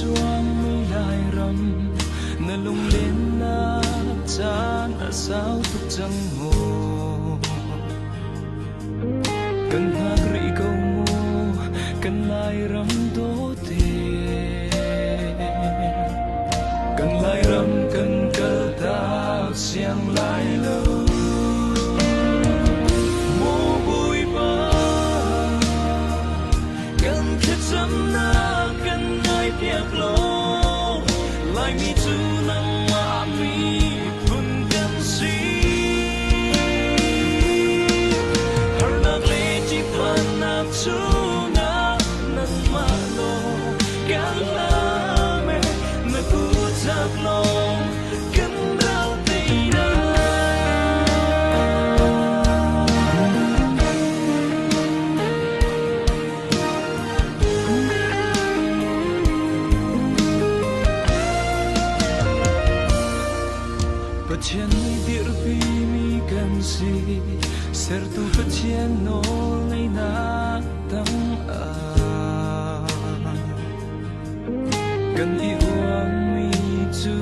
cuangmi Lairam, na lunglennak caan a sau tuk cang maw? Kan hngak rih ko mu, kan Lairam dawte. Kan Lairam kan kaltak siang lai lo. Maw Bawipa, kan thlacamnak kan ngaihpiak law, Laimi cu nangmah miphun kan si. Harnak le ṭihphannak chungah nangmah lawng kan hlam e, na kutzak lawng kan ral teinak. Pathian nih dirpimi kan si, sertu Pathian nawl ngeihnak tangah. Kan i uangmi cu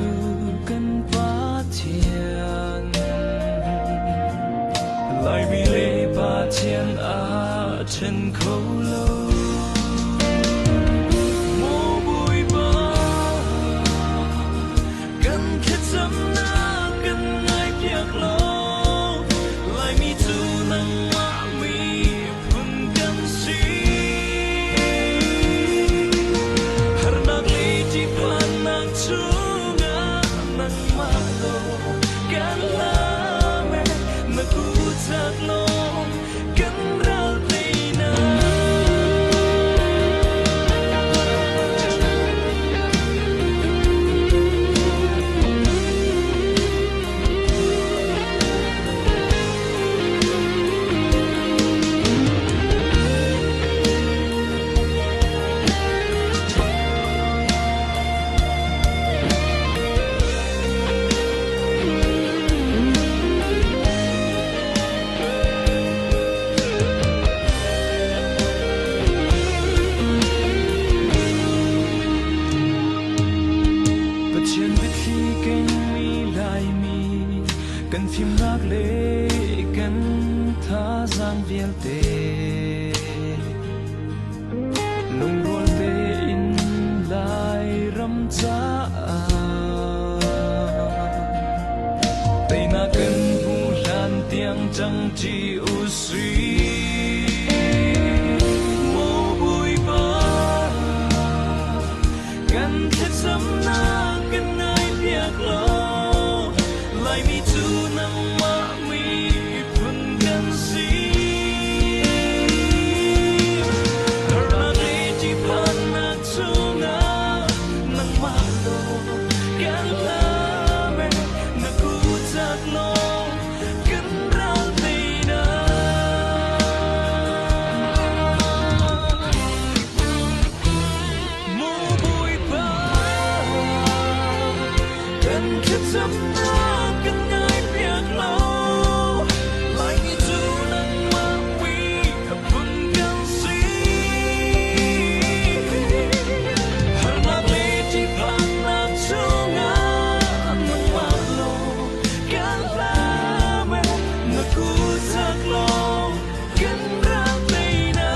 kan Pathian. Laimi le Pathian aa ṭhen kho lo. Maw Bawipa, Kan thlacamnak kan ngaihpiak law, Laimi cu nangmah miphun kan si. Harnak le ṭihphannak chungah nangmah law kan hlam e, na kutzak lawng kan ral teinak. Pathian biathli kengmi Laimi kan fimnak le kan thazaang vialte lungrual tein Lairam caah teinak kan hmu hlan tiang ṭangṭi usih. Maw Bawipa, kan thlacamnak kan ngaihpiak law, Laimi cu nangmah miphun kan si. Harnak le ṭihphannak chungah nangmah law kan hlam e, na kutzak law kan ral teinak. Maw Bawipa, kan thlacamnak kan ngaihpiak law, Laimi cu nangmah miphun kan si. Harnak le ṭihphannak chungah nangmah law kan hlam e, na kutzak law kan ral teinak.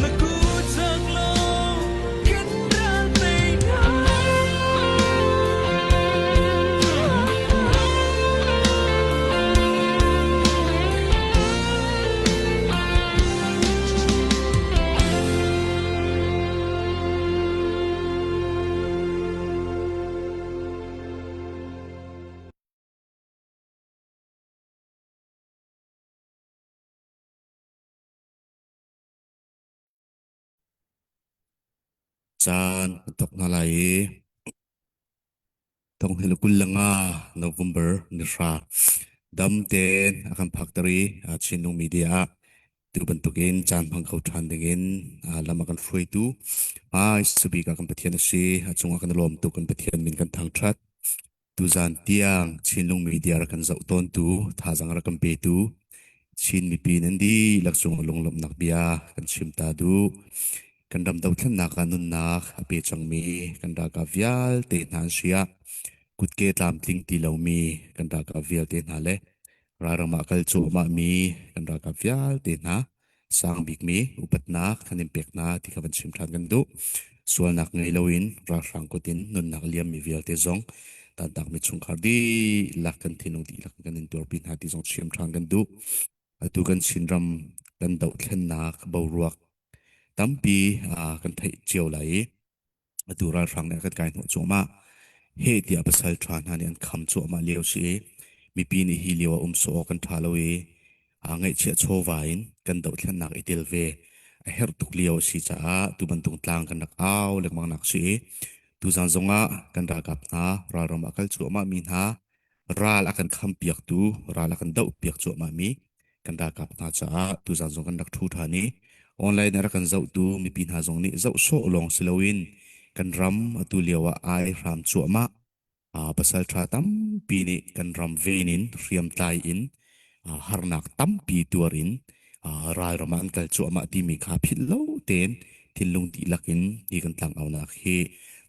Na kutzak law kan ral teinak. Caan kan thawk hna lai i thonghni le 25 November ni hra dam tein a kan phakter i Chinlung Media ah tu bantukin caan hmang kho ṭhan dingin lam a kan hruaitu hmai subik ah kan Pathian a si. A cungah kan i lawm tuk kan Pathian min kan thangṭhat. Tuzaan tiang Chinlung Media rak kan zoh tawntu, thazaang rak kan petu Chin mipi nan dihlak cung lunglawmhnak bia kan chim ta duh. Kan ram dothlennak ah nunnak a pe cangmi kan ralkap vialte hna an si ah kutke tlamtling ti lomi kan ralkap vialte hna le ralram ah kal cuahmahmi kan ralkap vialte hna sang bikmi upatnak kan in pek hna ti kha van chim ṭhan kan duh. Sualnak ngei loin ralhrang kut in nunnak liammi vialte zong tantakmi chungkhar dihlak kan thinlung dihlak kan in tuarpi hna ti zong chim ṭhan kan duh. Atu kan Chinram kan dohthlennak boruak tampi kan theih cio lai i atu ralhrang nih a kan kai hnawh cuahmah. Heh tiah pasal ṭha hna nih an kham cuahmah lio si i mipi nih hi lio ah um sawh awk kan ṭha lo i ngaihchiah chawva in kan dohthlennak i tel ve a herh tuk lio a si caah tu bantuk tlang kan rak au lengmang nak si i tuzan zongah kan ralkap hna ralram ah kal cuahmah mi hna ral a kan khampiaktu, ral a kan dohpiak cuahmahmi kan ralkap hna caah tuzan zong kan rak ṭhu ṭhan i online a rak kan zohtu mipi hna zong nih zoh sawh lawng si loin kan ram atu lio ah ai hram cuahmah pasal ṭha tampi nih kan ram ven in hriamtlai in harnak tampi tuar in ralram ah an kal cuahmah timi kha philh lo tein thinlung dihlak in hi kan tlangaunak hi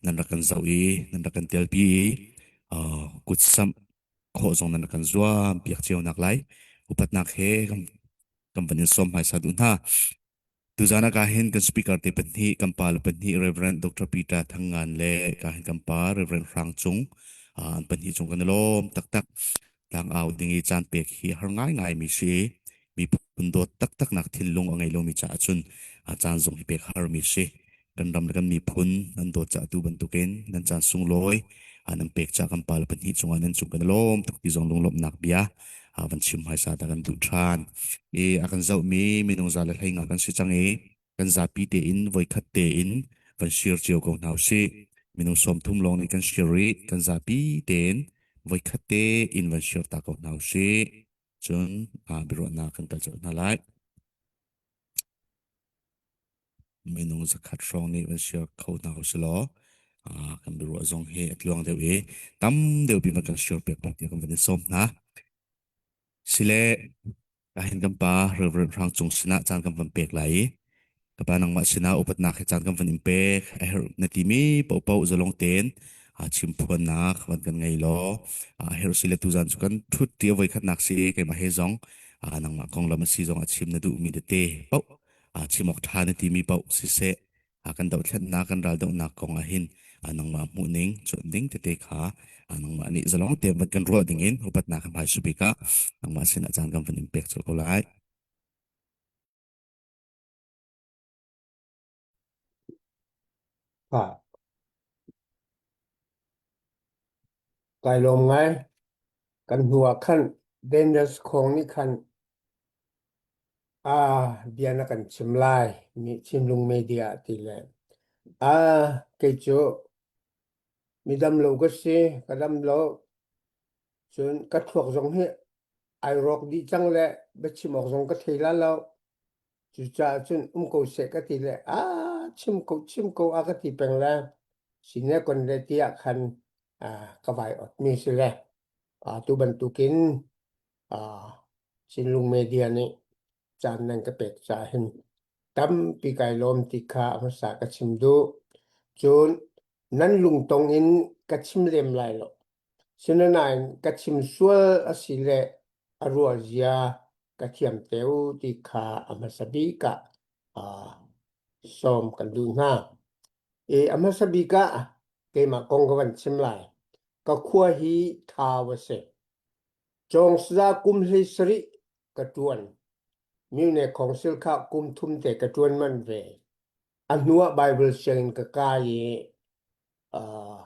nan rak kan zoh i nan rak kan telpi i kutsamh khawh zong nan kan zuam piak cio nak lai upatnak he kan kan van in sawm hmaisa duh hna. Tuzan ah ka hin kan speaker te pahnih kan pa le pahnih Reverend Dr. Peter Thangngan le ka hin kan pa Reverend Hrang Cung an pahnih cung kan i lawm taktak. Tlangau ding i caan pek hi har ngaingai mi si. Miphun dawt taktak nak thinlung a ngei lomi caah cun caan zong hi pek har mi si. Kan ram le kan miphun nan dawt cah tu bantukin nan caan sunglawi nan pek cah kan pa le pahnih cungah nan cung kan i lawm tuk ti zong lunglawmhnak bia van chim hmaisa ta kan duh ṭhan. I a kan zohmi minung za le hlei nga kan si cang i kan zapi tein voikhat tein van share cio ko hna usih. Minung 30 lawng nih kan share i kan zapi tein voikhat tein van share ta ko hna usih. Cun biaruahnak kan kal colh hna lai. Minung zakhat hrawng nih van share kho hna usih law kan biaruah zong hi a tluang deuh i tam deuh pi van kan share piak tiah kan van in sawm hna. Sile Kahin kan pa Reverend Hrang Cung sinah caan kan van pek lai i ka pa nangmah sinah upatnak he caan kan van in pek a herh na timi paohpaoh zalong tein chim phuannak van kan ngei law a herh sile tuzan cu kan thut ti a voikhatnak si keimah he zong nangmah konglam a si zong a chim na duhmi tete paoh chim awk ṭha na timi paoh siseh kan dohthlennak kan raldohnak kong ah hin nangmah hmuhning cuanh ding tete kha nangmah nih zalong tein van kan ruah ding in upatnak hmai subik ah nangmah sinah caan kan van in pek colh ko lai. Ha. Kai lawm ngai. Kan hnu ah khan Daniel Khong nih khan Ah, bia na kan chim lai mi Chinlung media ti le ah kei cu midam lo ka si ka dam lo cun ka thluak zong hi ai rawk dih cang le biachim awk zong ka thei la lo cucaah cun um ko seh ka ti le ah chim ko chim ko a ka ti peng le sine kon le tiah khan ah ka vai ot mi si le ah tu bantukin Chinlung media nih caan nan ka pek caah hin tampi kai lawm ti kha a hmasa ka chim duh. Cun nan lungtong in ka chim lem lai lo. Sinain ka chim sual a si le a ruah zia ka thiam te u ti kha a hmasa bik ah sawm kan duh hna. I a hmasa bik ah keimah kong ka van chim lai. Ka khua hi Thau a si. Cawngsaza kum 17 ka ṭuan. Myone Council kha kum thum te ka ṭuan manh ve. A hnu ah Bible sianginn ka kai i uh,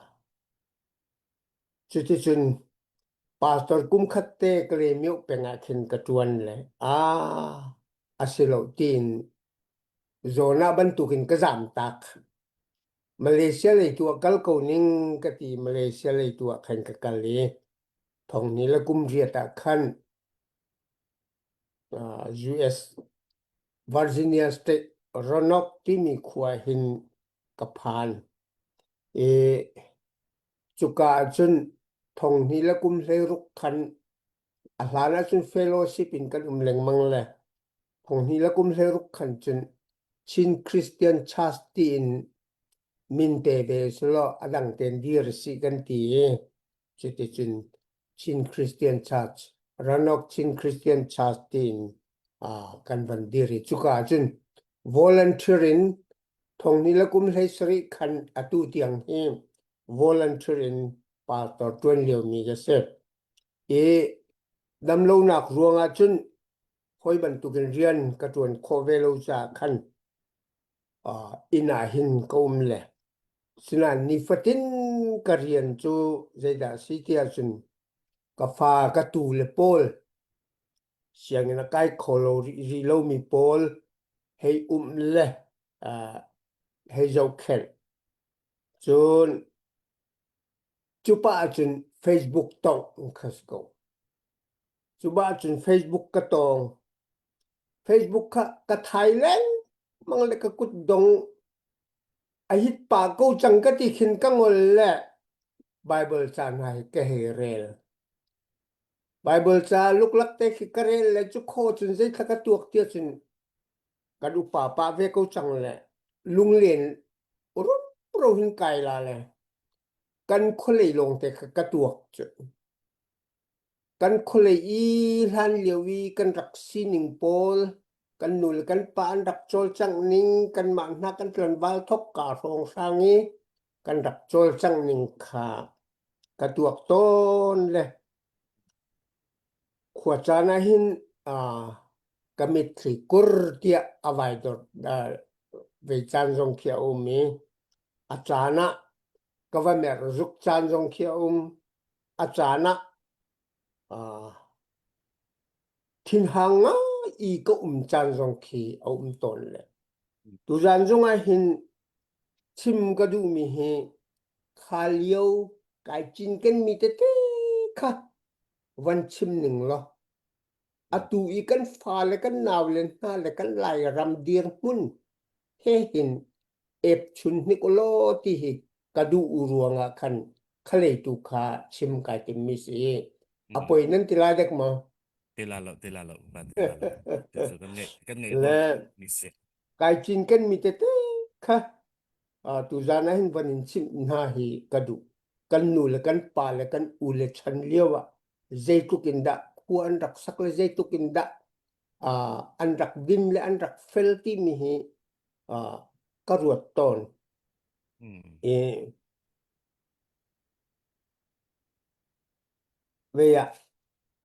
cuticun pastor kum khat te ka le mioh peng ah khin ka ṭuan le ah a si lo tiin Jonah bantukin ka zam tak. Malaysia lei tu ah kal ko ning ka ti Malaysia lei tu ah khan ka kal i Thonghni le kum riat ah khan US Virginia State Roanoke timi khua hin ka phan. I cuka ahcun thonghni le kum 16 khan a hlan ahcun fellowship in kan um lengmang le thonghni le kum 16 khan cun. Chin Christian Church tiin min pe ve selaw a dang tein dir si kan ti i cuticun Chin Christian Church, Ranok Chin Christian Church tiin kan van dir i cuka ahcun volunteer in thong ni le kum 17 khan atu tiang hi volunteer in pastor ṭuan liomi ka si. I damlonak ruangah cun hawi bantukin rian ka ṭuan khawh ve lo caah khan inn ah hin ka um le sinain nifatin ka rian cu zeidah a si ti ahcun ka fa ka tu le pawl sianginn a kai kho lo rih lomi pawl hei um le hei zohkhenh. Cun cu pah ahcun Facebook tongh kha si ko. Cu bah cun Facebook ka tawng. Facebook kha ka thai lengmang le ka kut dong a hit pah ko cang ka ti khin ka ngol le Bible ca hna hi ka hei rel. Bible ca luklak te khi ka rel le cu khaw cun zeithla ka tuak tiah cun kan upa pah ve ko cang le lunglen rumro hin kai la le kan khualei lawng te kha ka tuak cu. Kan khualei i hlan lio i kan rak sining pawl, kan nu le kan pa an rak cawlcangh ning, kanmah hna kan tlangval thawkka hrawnghrang i kan rak cawlcangh ning kha ka tuak tawn le khua caan ah hin uh, ka mitthli kur tiah a vai dor uh, ve caan zong khi a um i a caan ah ka va mer zuk caan zong khi a um. A caan ah uh, thinhang ngai i ka um caan zong khi a um tawn le. Tuzaan zong ah hin chim ka duhmi hi kha lio kai cinkenmi tete kha van chim ning law atu i kan fale kan naule hna le kan Lairam dirhmun he hin epchun hnik ulaw ti hi ka duh ruangah khan khalei tu kha chim kai timmi si. A poi nan ti lai dek maw? Ti la lo, ti la lo, ba ti la lo. Ti cu kan ngeih kan ngeih Le mi si. kai cin kan mi tete kha tu zan ah hin van in chimh hna hi ka duh. Kan nu le kan pa le kan u le chan lio ah zeitluk in dah khua an rak sak le zeitluk in dah an rak dim le an rak fel timi hi ka ruat tawn. I ve ah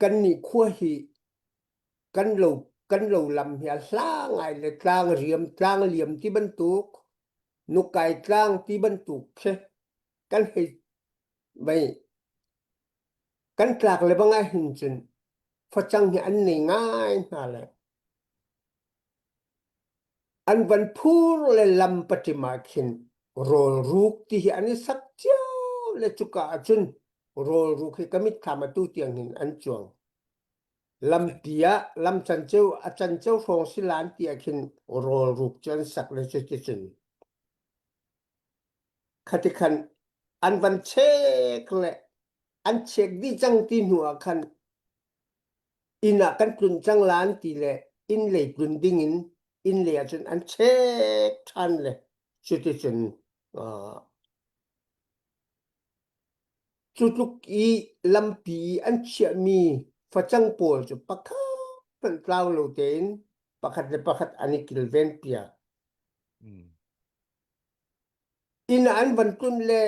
kannih khua hi kan lo kan lo lam hi a hla ngai le tlang riam tlang liam ti bantuk nukai tlang ti bantuk khi kan hei vei kan tlak le bang ah hin cun facang hi an nei ngai hna le An van phur le lam paṭim ah khin rawlruk ti hi an i sak cio le cuka ah cun rawlruk hi ka mitthlam atu tiang hin an cuang. Lampi ah lam canceo a canceo hrawng si lan ti ah khin rawlruk cu an sak le cuticun khati khan an van chek le an chek dih cang ti hnu ah khan inn ah kan tlun cang la an ti le inn lei tlun ding in inn lei ahcun an check ṭhan le cuticun uh, cu tluk i lampi i an chiahmi facang pawl cu pakhat hmanh tlau lo tein pakhat le pakhat an i kilven piak. Mm. Inn ah an van tlun le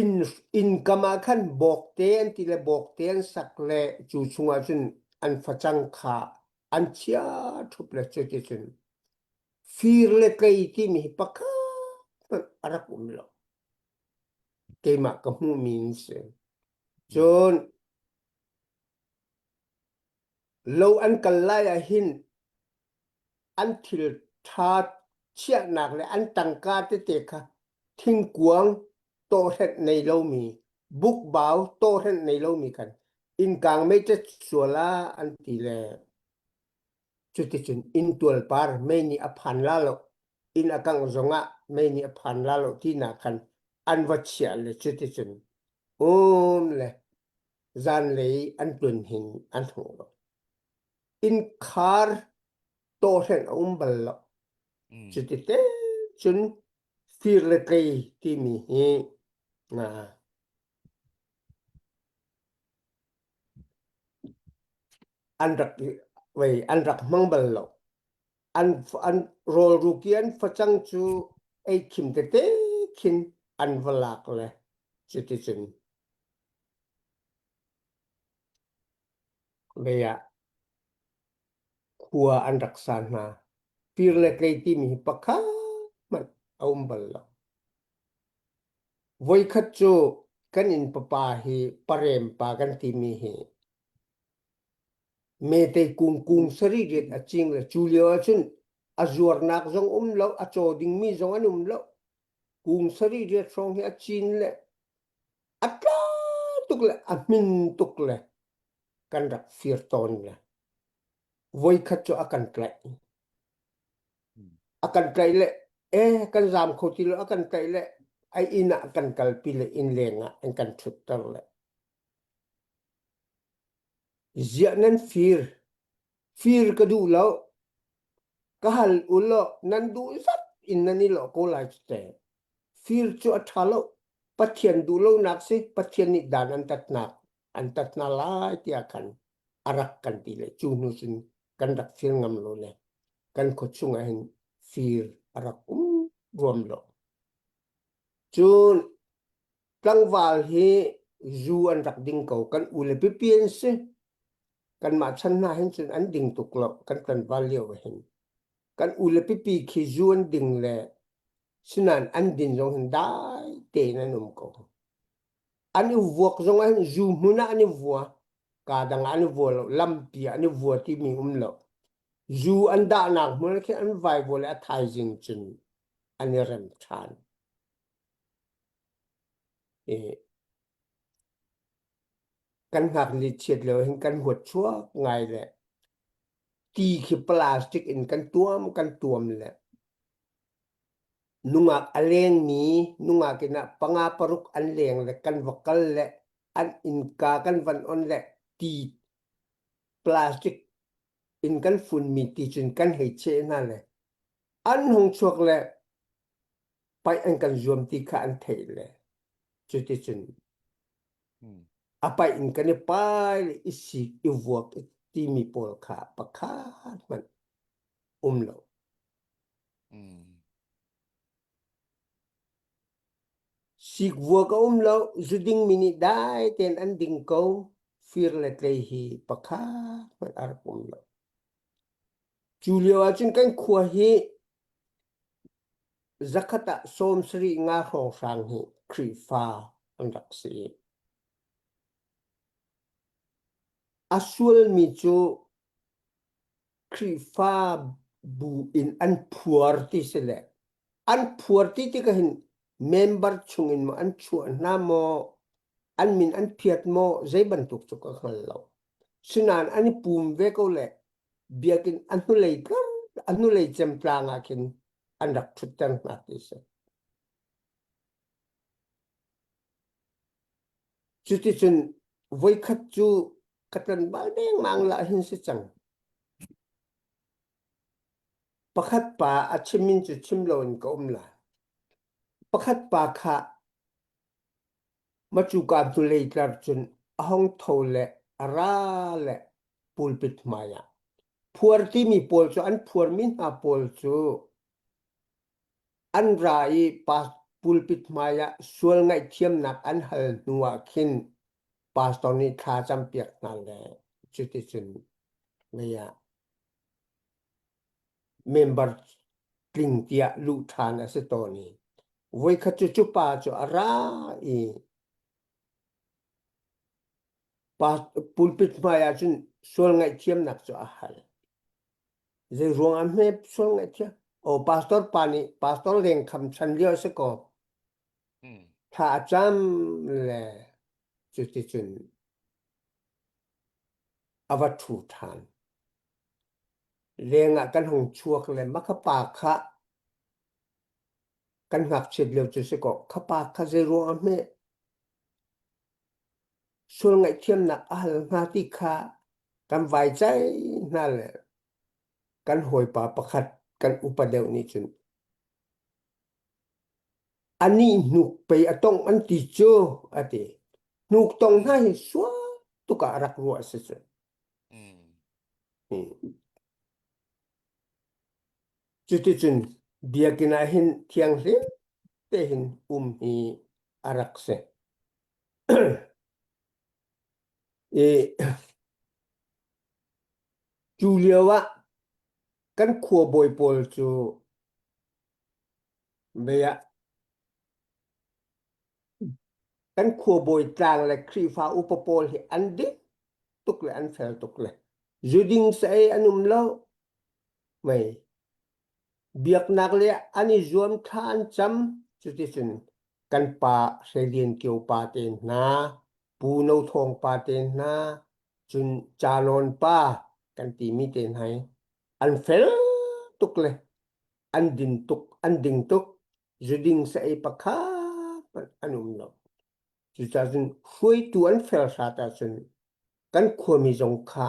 Inn innkam ah khan bawkte an ti le bawkte an sak le cu chungah cun an facang kha an chia ṭhup le cuticun fir le tlei timi hi pakhat hmanh a rak um lo. Keimah ka hmuhmi in si. Cun lo an kal lai ah hin an thil ṭha chiahnak le an tangka tete kha thingkuang tawhrenh nei lomi bukbau tawhrenh nei lomi khan innkang meiṭet sual ah an ti le cuticun inntual par mei nih a phan la lo inn a kangh zongah mei nih a phan la lo tinak khan an va chiah le cuticun um le zanlei an tlun hin an hung lo innkhar tawhrenh a um bal lo. Cuti te cun fir le tlei timi hi an rak vei an rak hmang bal lo. An an rawlruk i an facang cu ei khim tete khin an va lak le cuticun vei ah khua an rak sa hna. Fir le tlei timi hi pakhat hmanh a um bal lo. Voikhat cu kan inn papa hi parem pa kan timi hi metei kung kung sarih riat a cing le cu lio ahcun a zuarnak zong um lo, a caw dingmi zong an um lo. Kung sarih riat hrawng hi a cin le a tla tuk le a hmin tuk le kan rak fir tawn le voikhat cu a kan tlaih. A kan tlaih le eh kan zaam kho ti lo a kan tlaih le a inn ah a kan kalpi le inn leng ah an kan ṭhutter le ziah nan fir fir ka duh lo ka hal u law nan duh zat in nan i lawh ko lai cu teh fir cu a ṭha lo Pathian duh lonak si Pathian nih dan an tatnak an tat hna lai tiah khan a rak kan ti le cu hnu cun kan rak fir ngam lo le kan khua chung ah hin fir a rak um ruam lo. Cun tlangval hi zu an rak ding ko kan u le pipi an si kanmah chan hna hin cun an ding tuk lo kan tlangval lio ah hin kan u le pipi khi zu an ding le sinain an din zong hin dai tein an um ko. An i vuak zong ah hin zu hmun ah an i vua kaa dang ah an i vua lo lampi ah an i vua timi um lo zu an dahnak hmun ah khin an vaivua le a thaizing cun an i rem ṭhan i kan ngakli chiat lio hin kan huat chuak ngai le ti khi plastic in kan tuam kan tuam le Nungak a lengmi nungak inn ah panga paruk an leng le kan va kal le an innka kan van on le ti plastic in kan funmi ti cun kan hei cheh hna le an hung chuak le paih an kan zuam ti kha an theih le cuticun a paih in kan i pai le i sik i vuak i timi pawl kha pakhat hmanh um lo. Sikvuak a um lo, zudingmi nih dai tein an ding ko. Fir le tlei hi pakhat hmanh a rak um lo. Cu lio ahcun kan khua hi zakhat ah 75 hrawnghrang hi Khrihfa an rak si. A sualmi cu Khrihfabu in an phuar ti si le an phuar ti tikah hin member chungin maw an chuah hna maw an min an phiat maw zei bantuk cu ka hngal lo. Sinain an i pum ve ko le biakinn a hnulei tlar a hnulei cem tlang ah khin an rak ṭhutter hna ti si. Cuticun voikhat cu ka tlangval dengmang lah hin si cang. Pakhat pa a chim in cu chim loin ka um lai. Pakhat pa kha macuka hnulei tlar cun a hong tho le a ra le pulpit hmai ah. Phuar timi pawl cu an phuarmi hna pawl cu an ra i pulpit hmai ah sual ngaihthiamnak an hal hnu ah khin pastor nih thla campiak hna le cuticun lei ah member tling tiah luh ṭhan a si tawn i voikhat cu cu pa cu a ra i pulpit hmai ah cun sual ngaihthiamnak cu a hal. Zei ruang ah hme sual ngaihthiam? Aw pastor pa nih pastor leng kham chan lio a si ko. Thla a cam le cuticun a va ṭhu ṭhan. Leng ah kan hung chuak le mah kha pa kha kan ngakchiat lio cu si kaw kha pa kha zei ruang ah hme sual ngaihthiamnak a hal hnga ti kha kan vai ceih hna le kan hawipa pakhat. Kan upa deuh nih cun anih hnuk pei a tongh an ti cu a ti. Hnuk tong hna hi sual tuk ah rak ruah a si cu. Cuticun biakinn ah hin thianghlim te hin um hi a rak si. I cu lio ah kan khuabawi pawl cu mei ah kan khuabawi tlang le Khrihfa upa pawl hi an dik tuk le an fel tuk le zuding saei an um lo mei biaknak le an i zuam thla an cam cuticun kan pa Hre Lian Kio pa te hna Pu No Thawng pa te hna cun Calawn pa kan timi te hna hi an fel tuk le an din tuk an ding tuk zuding saei pakhat hmanh an um lo cucaah cun hruaitu an fel hrat ahcun kan khuami zong kha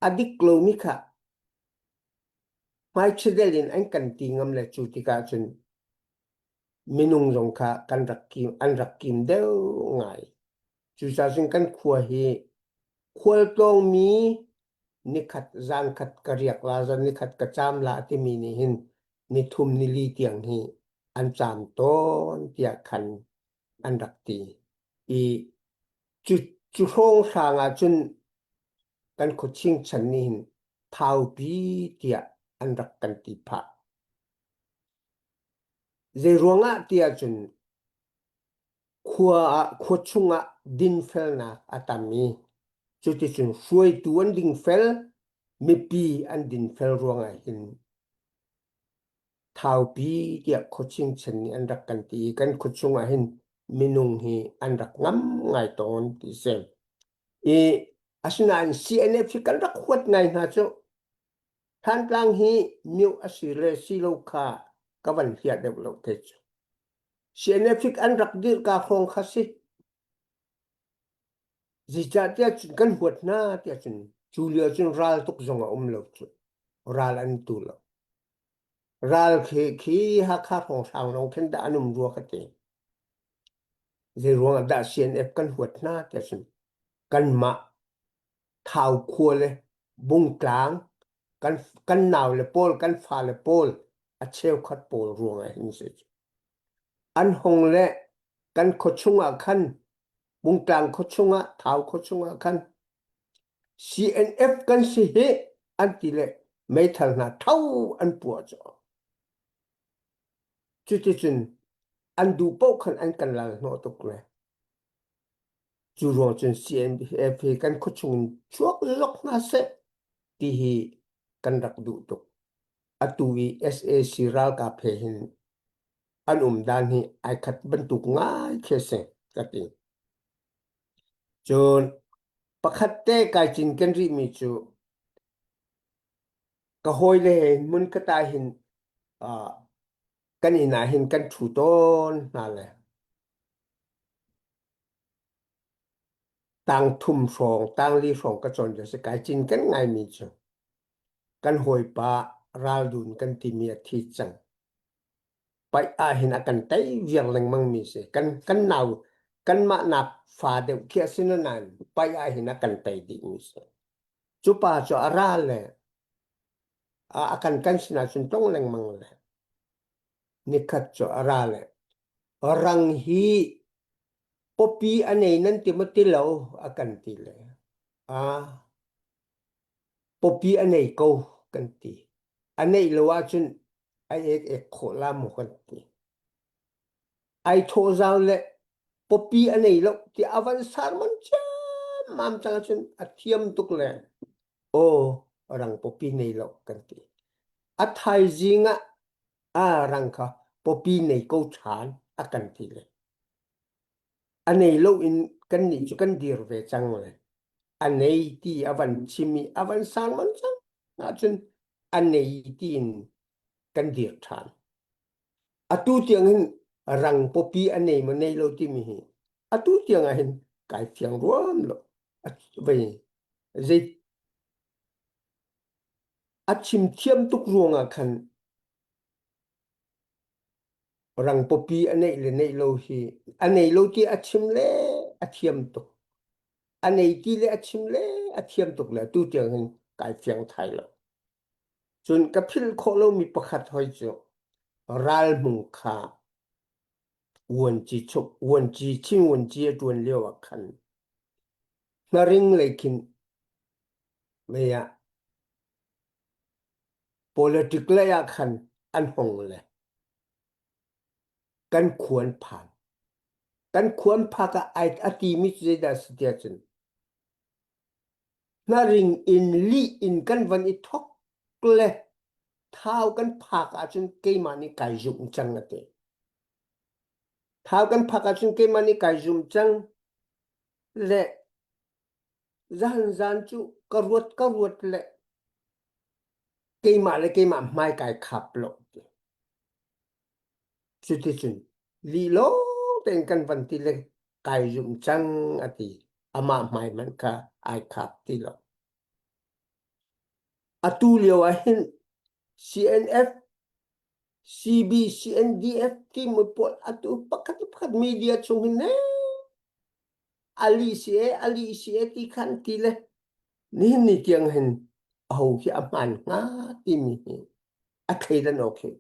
a dik lomi kha hmaichidel in an kan ti ngam le cu tikah cun minung zong kha kan rak kim an rak kim deuh ngai cucaah cun kan khua hi khualtlawngmi nikhat zankhat ka riak la zan nikhat ka caam la timi nih hin nithum nili tiang hi an caam tawn tiah khan an rak ti i cu cu hrawnghrang ah cun kan khuaching chan nih hin thaupi tiah an rak kan ti phah. Zei ruangah tiah cun khua ah khua chungah dinfelnak a tam i cuticun hruaitu an dingfel mipi an dinfel ruangah hin thaupi tiah khuaching chan nih an rak kan ti i kan khuachung ah hin minung hi an rak ngam ngai tawn ti si. I asinain CNF hi kan rak huat ngai hna cu. Thantlang hi mioh a si le si lo kha ka van hliah deuh lo te cu. CNF hi an rak dirhka hrawng kha si. Zeicahtiah cun kan huat hna tiah cun cu lio cun ral tuk zong a um lo cu. Ral an tu lo. Ral khi khi Hakha hrawnghrang lawng khin dah an um rua ka ti. Zei ruangah dah CNF kan huat hna tiah cun kanmah Thau khua le Bungtlang kan kan nau le pawl kan fa le pawl a cheukhat pawl ruangah hin si. An hong le kan khuachung ah khan Bungtlang khuachung ah Thau khuachung ah khan CNF kan si hi an ti le meithal hna tho an puah cu. Cuticun an duh paoh khan an kan lal hnawh tuk le cu ruang cun CNF hi kan khuachung in chuak lok hna seh ti hi kan rak duh tuk. Atu i sac ralkap he hin an um dan hi ai khat bantuk ngai khi a si ka ti. Cun pakhat te kai cinken rihmi cu ka hawile he hmun ka ta hin uh, kan inn ah hin kan ṭhu tawn hna le tang thum hrawng tang li hrawng ka cawn lio si kai cinken ngaimi cu kan hawipa raldun kan timi a thi cang. Paih ah hin a kan tei viar lengmang mi si. Kan kan nau kanmah nak fa deuh khi a si nain paih ah hin a kan tei dih mi si. Cu pa cu a ral le a a kan kan sinah cun tong lengmang le nikhat cu a ra le rang hi pawpi a nei nan ti maw ti lo a kan ti le a pawpi a nei ko kan ti. A neih lo ahcun a ek ek khawh la maw kan ti. Ai thawh zau le pawpi a nei lo ti a van sarman ciammam cang ahcun a thiam tuk le aw rang pawpi nei lo kan ti. A thaizing ah a rang kha pawpi nei ko ṭhan a kan ti le. A nei lo in kan nih cu kan dir ve cang le. A nei ti a van chim i a van sarman cang ahcun a nei tiin kan dir ṭhan. Atu tiang hin rang pawpi a nei maw nei lo timi hi atu tiang ah hin kai fiang ruam lo. Vei zei. A chim thiam tuk ruangah khan rang pawpi a neih le neih lo hi a nei lo ti a chim le a thiam tuk. A nei ti le a chim le a thiam tuk le tu tiang hin kai fiang thai lo. Cun ka philh khawh lomi pakhat hoi cu ral hmung kha vuanci chuk vuanci Chin vuanci a ṭuan lio ah khan hnaring lei khin mei ah politic lei ah khan an hong le kan khuan phan. Kan khuan phak ah ai a timi cu zeidah a si tiah cun hnaring in lih in kan van i thok le thau kan phak ahcun keimah nih kai zumh cang a ti. Thau kan phak ahcun keimah nih kai zum cang le zan zan cu ka ruat ka ruat le keimah le keimah hmai kai khap lo. Cuticun lih lawng tein kan van ti le kai zum cang a ti. Amah hmai hmanh kha ai khap ti lo. Atu lio ah hin CNF, CB, CNDF timi pawl atu pakhat pakhat media chung hin ne ali si e ali si e ti khan ti le nihin ni tiang hin aho hi a hmaan hnga timi hi a thleidan awk hi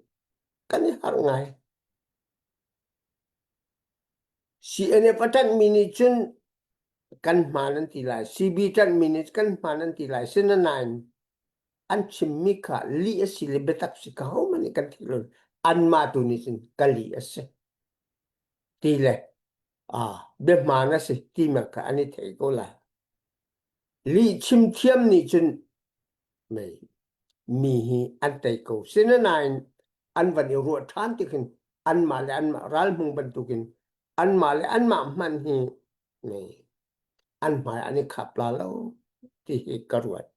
kan i harh ngai. CNF a ṭanhmi nih cun kan hmaan an ti lai, CB ṭanhmi nih kan hmaan an ti lai. Sinain an chimmi kha lih a si le biatak si ka hohmanh nih kan theih lo. Anmah tu nih cun ka lih a si ti le ah biahmaan a si timi kha an i thei ko lai. Lih chim thiam nih cun mei mi hi an tei ko. Sinain an van i ruah ṭhan tik hin anmah le anmah ralhmung bantukin anmah le anmah hmanh hi mei an hmai an i khap la lo ti hi ka ruat.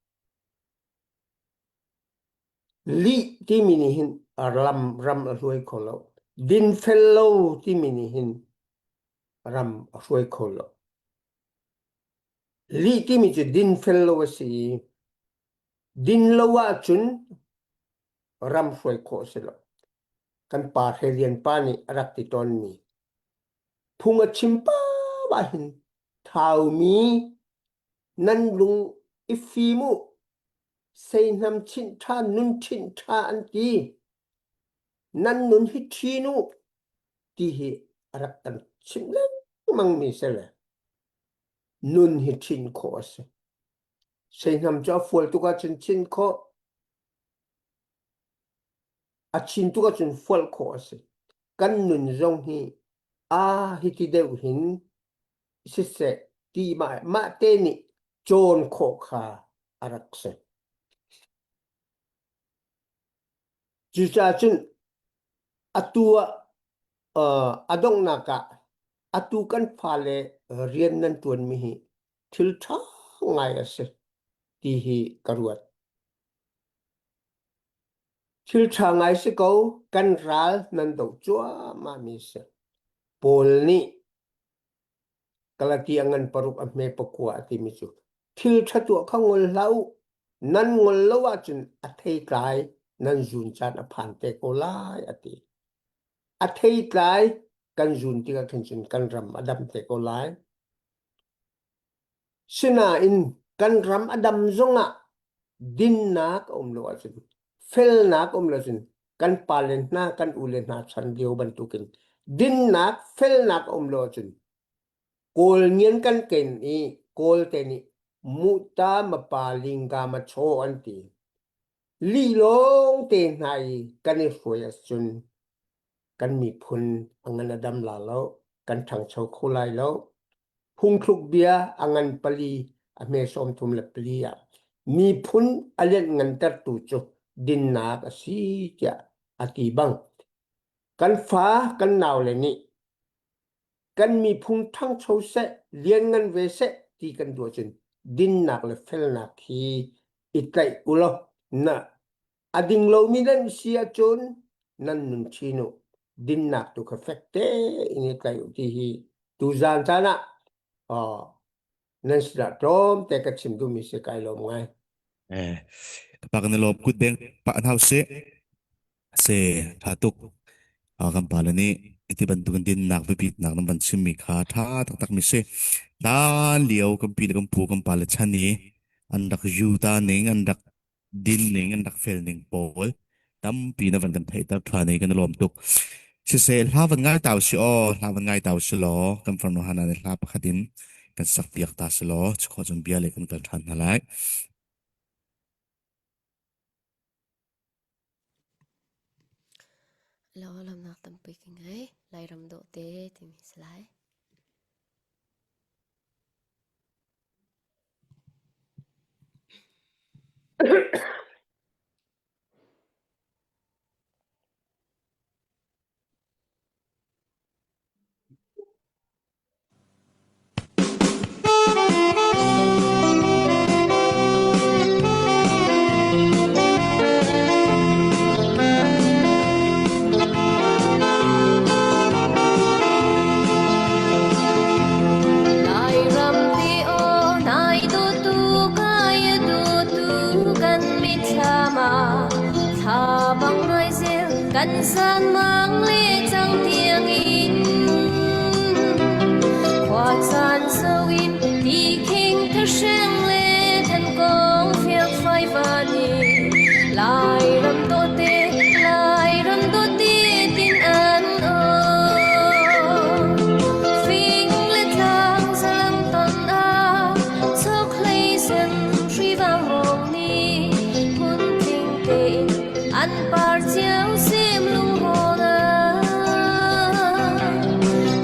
Lih timi nih hin ram ram a hruai kho lo. Dinfel lo timi nih hin ram a hruai kho lo. Lih timi cu dinfel lo a si i din lo ahcun ram hruai khawh a si lo. Kan pa Hre Lian pa nih a rak ti tawnmi phung a chim paoh ahhin Thaumi nan lung i fim u, seihnam chinh ṭha nun ṭhinh ṭha an ti. Nan nun hi ṭhin u ti hi a rak kan chimh lengmangmi si le nun hi ṭhin khawh a si. Seihnam cu a fual tuk ahcun chin khawh, a chin tuk ahcun fual khawh a si. Kan nun zong hi aa hiti deuh hin siseh ti mah mah te nih cawn khawh kha a rak si. Cucaah cun atu ah uh, a donghnak ah atu kan fale rian nan ṭuanmi hi thil ṭha ngai a si ti hi ka ruat. Thil ṭha ngai si ko, kan ral nan doh cuahmahmi si. Paul nih Galati a ngan paruk a hme pakua a timi cu thil ṭha tuah kha ngol hlah u, nan ngol lo ahcun a theitlai nan zun caan a phan te ko lai a ti. A theitlai kan zun tikah khin cun kan ram a dam te ko lai. Sinain kan ram a dam zongah dinnak a um lo ahcun felnak a um lo ahcun kan pale hna kan ule hna chan lio bantukin dinnak felnak a um lo ahcun Kawl ngian kan ken i Kawl te nih muta mapa lingga machaw an ti. Lih lawng te hna i kan i hruai ahcun kan miphun a ngan a dam la lo, kan ṭhangcho kho lai lo. Phungthluk bia a ngan pali a hme 34 ah miphun a lianhngantertu cu dinnak a si tiah a ti bang kan fa kan naule nih kan miphun ṭhangcho seh lianngan ve seh ti kan duh ahcun dinnak le felnak hi i tlaih u law na A ding lomi nan si ahcun nan nun chin u. Dinnak tu kha fek tein i tlaih u ti hi tuzaan caan ah uh, nan sinah tlawmte ka chim duhmi si kai lawm ngai. Eh. Ka pa kan i lawm kut beng pah hna usih. Se tha tuk. Kan pale nih iti bantukin dinnak biapitnak nan van chimmi kha tha taktak mi si. Hlan lio kan pi le kan pu kan pale chan i an rak yu ta ning an rak din ning an rak fel ning pawl tampi na van kan theihter ṭhan i kan i lawm tuk. Siseh hla van ngai ta usih aw, hla van ngai ta usih law kan farnu Hana nih hla pakhat in kan sak piak ta si law cukhawh cun bia le kan kal ṭhan hna lai. Lawmnak tampi ka ngei. Lairam dawhte timi si lai. Lairam ti aw nai dutu kai dutu kan mitthlam ah thla bang nai zel kan san mang le cang tiang in khua caan so in ti khing thahreng le than kong fiak fai van in Lairam dawte Lairam dawte tin an aw Fing le tlang zalang ton ah chokhlei sen hri vang rong ni phun tling tein an par cio sim lungrawn ah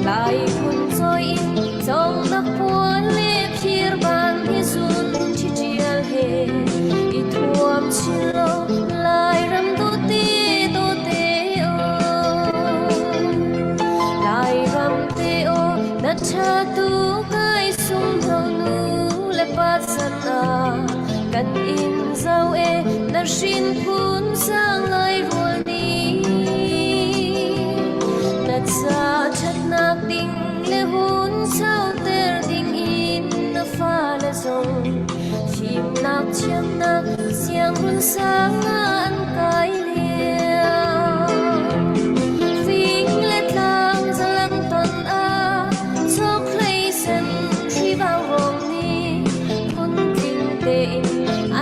Lai phun cawi in congnak puan le phir ban hi zun ṭhi ṭial he i thuam chin law Lairam dawte dawte aw Lairam te aw na ṭha tu kai sung hno nu le pa chan ah kan in zo e na hrin phun sang lai rual ni na ca ṭhatnak ding le hun sauter ding in na fale zong fimnak thiamnak sianghmun sang ah an kai lio fing le tlang zalang ton ah chokhlei sen hri vang rong nih phun tling tein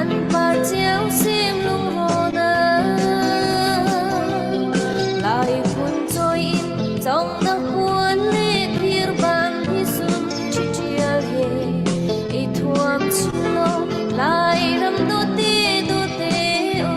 an par cio sim lungrawn ah Lai phun cawi in congnak puan le phir ban hi sun ṭhiṭial he i thuam chin law Lairam dawte dawte aw.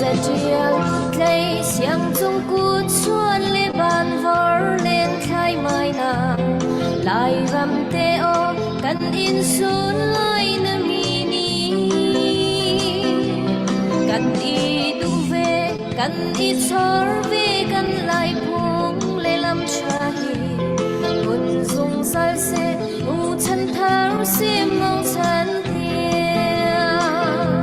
Zatial tlei siang cung kut chuan le ban vor len thlai mai na Lairam te aw kan in sun lai na mi ni kan i duh ve kan i chor ve kan lai phung le lam tha hi hun zungzal se u chan thar sim mong chan tiang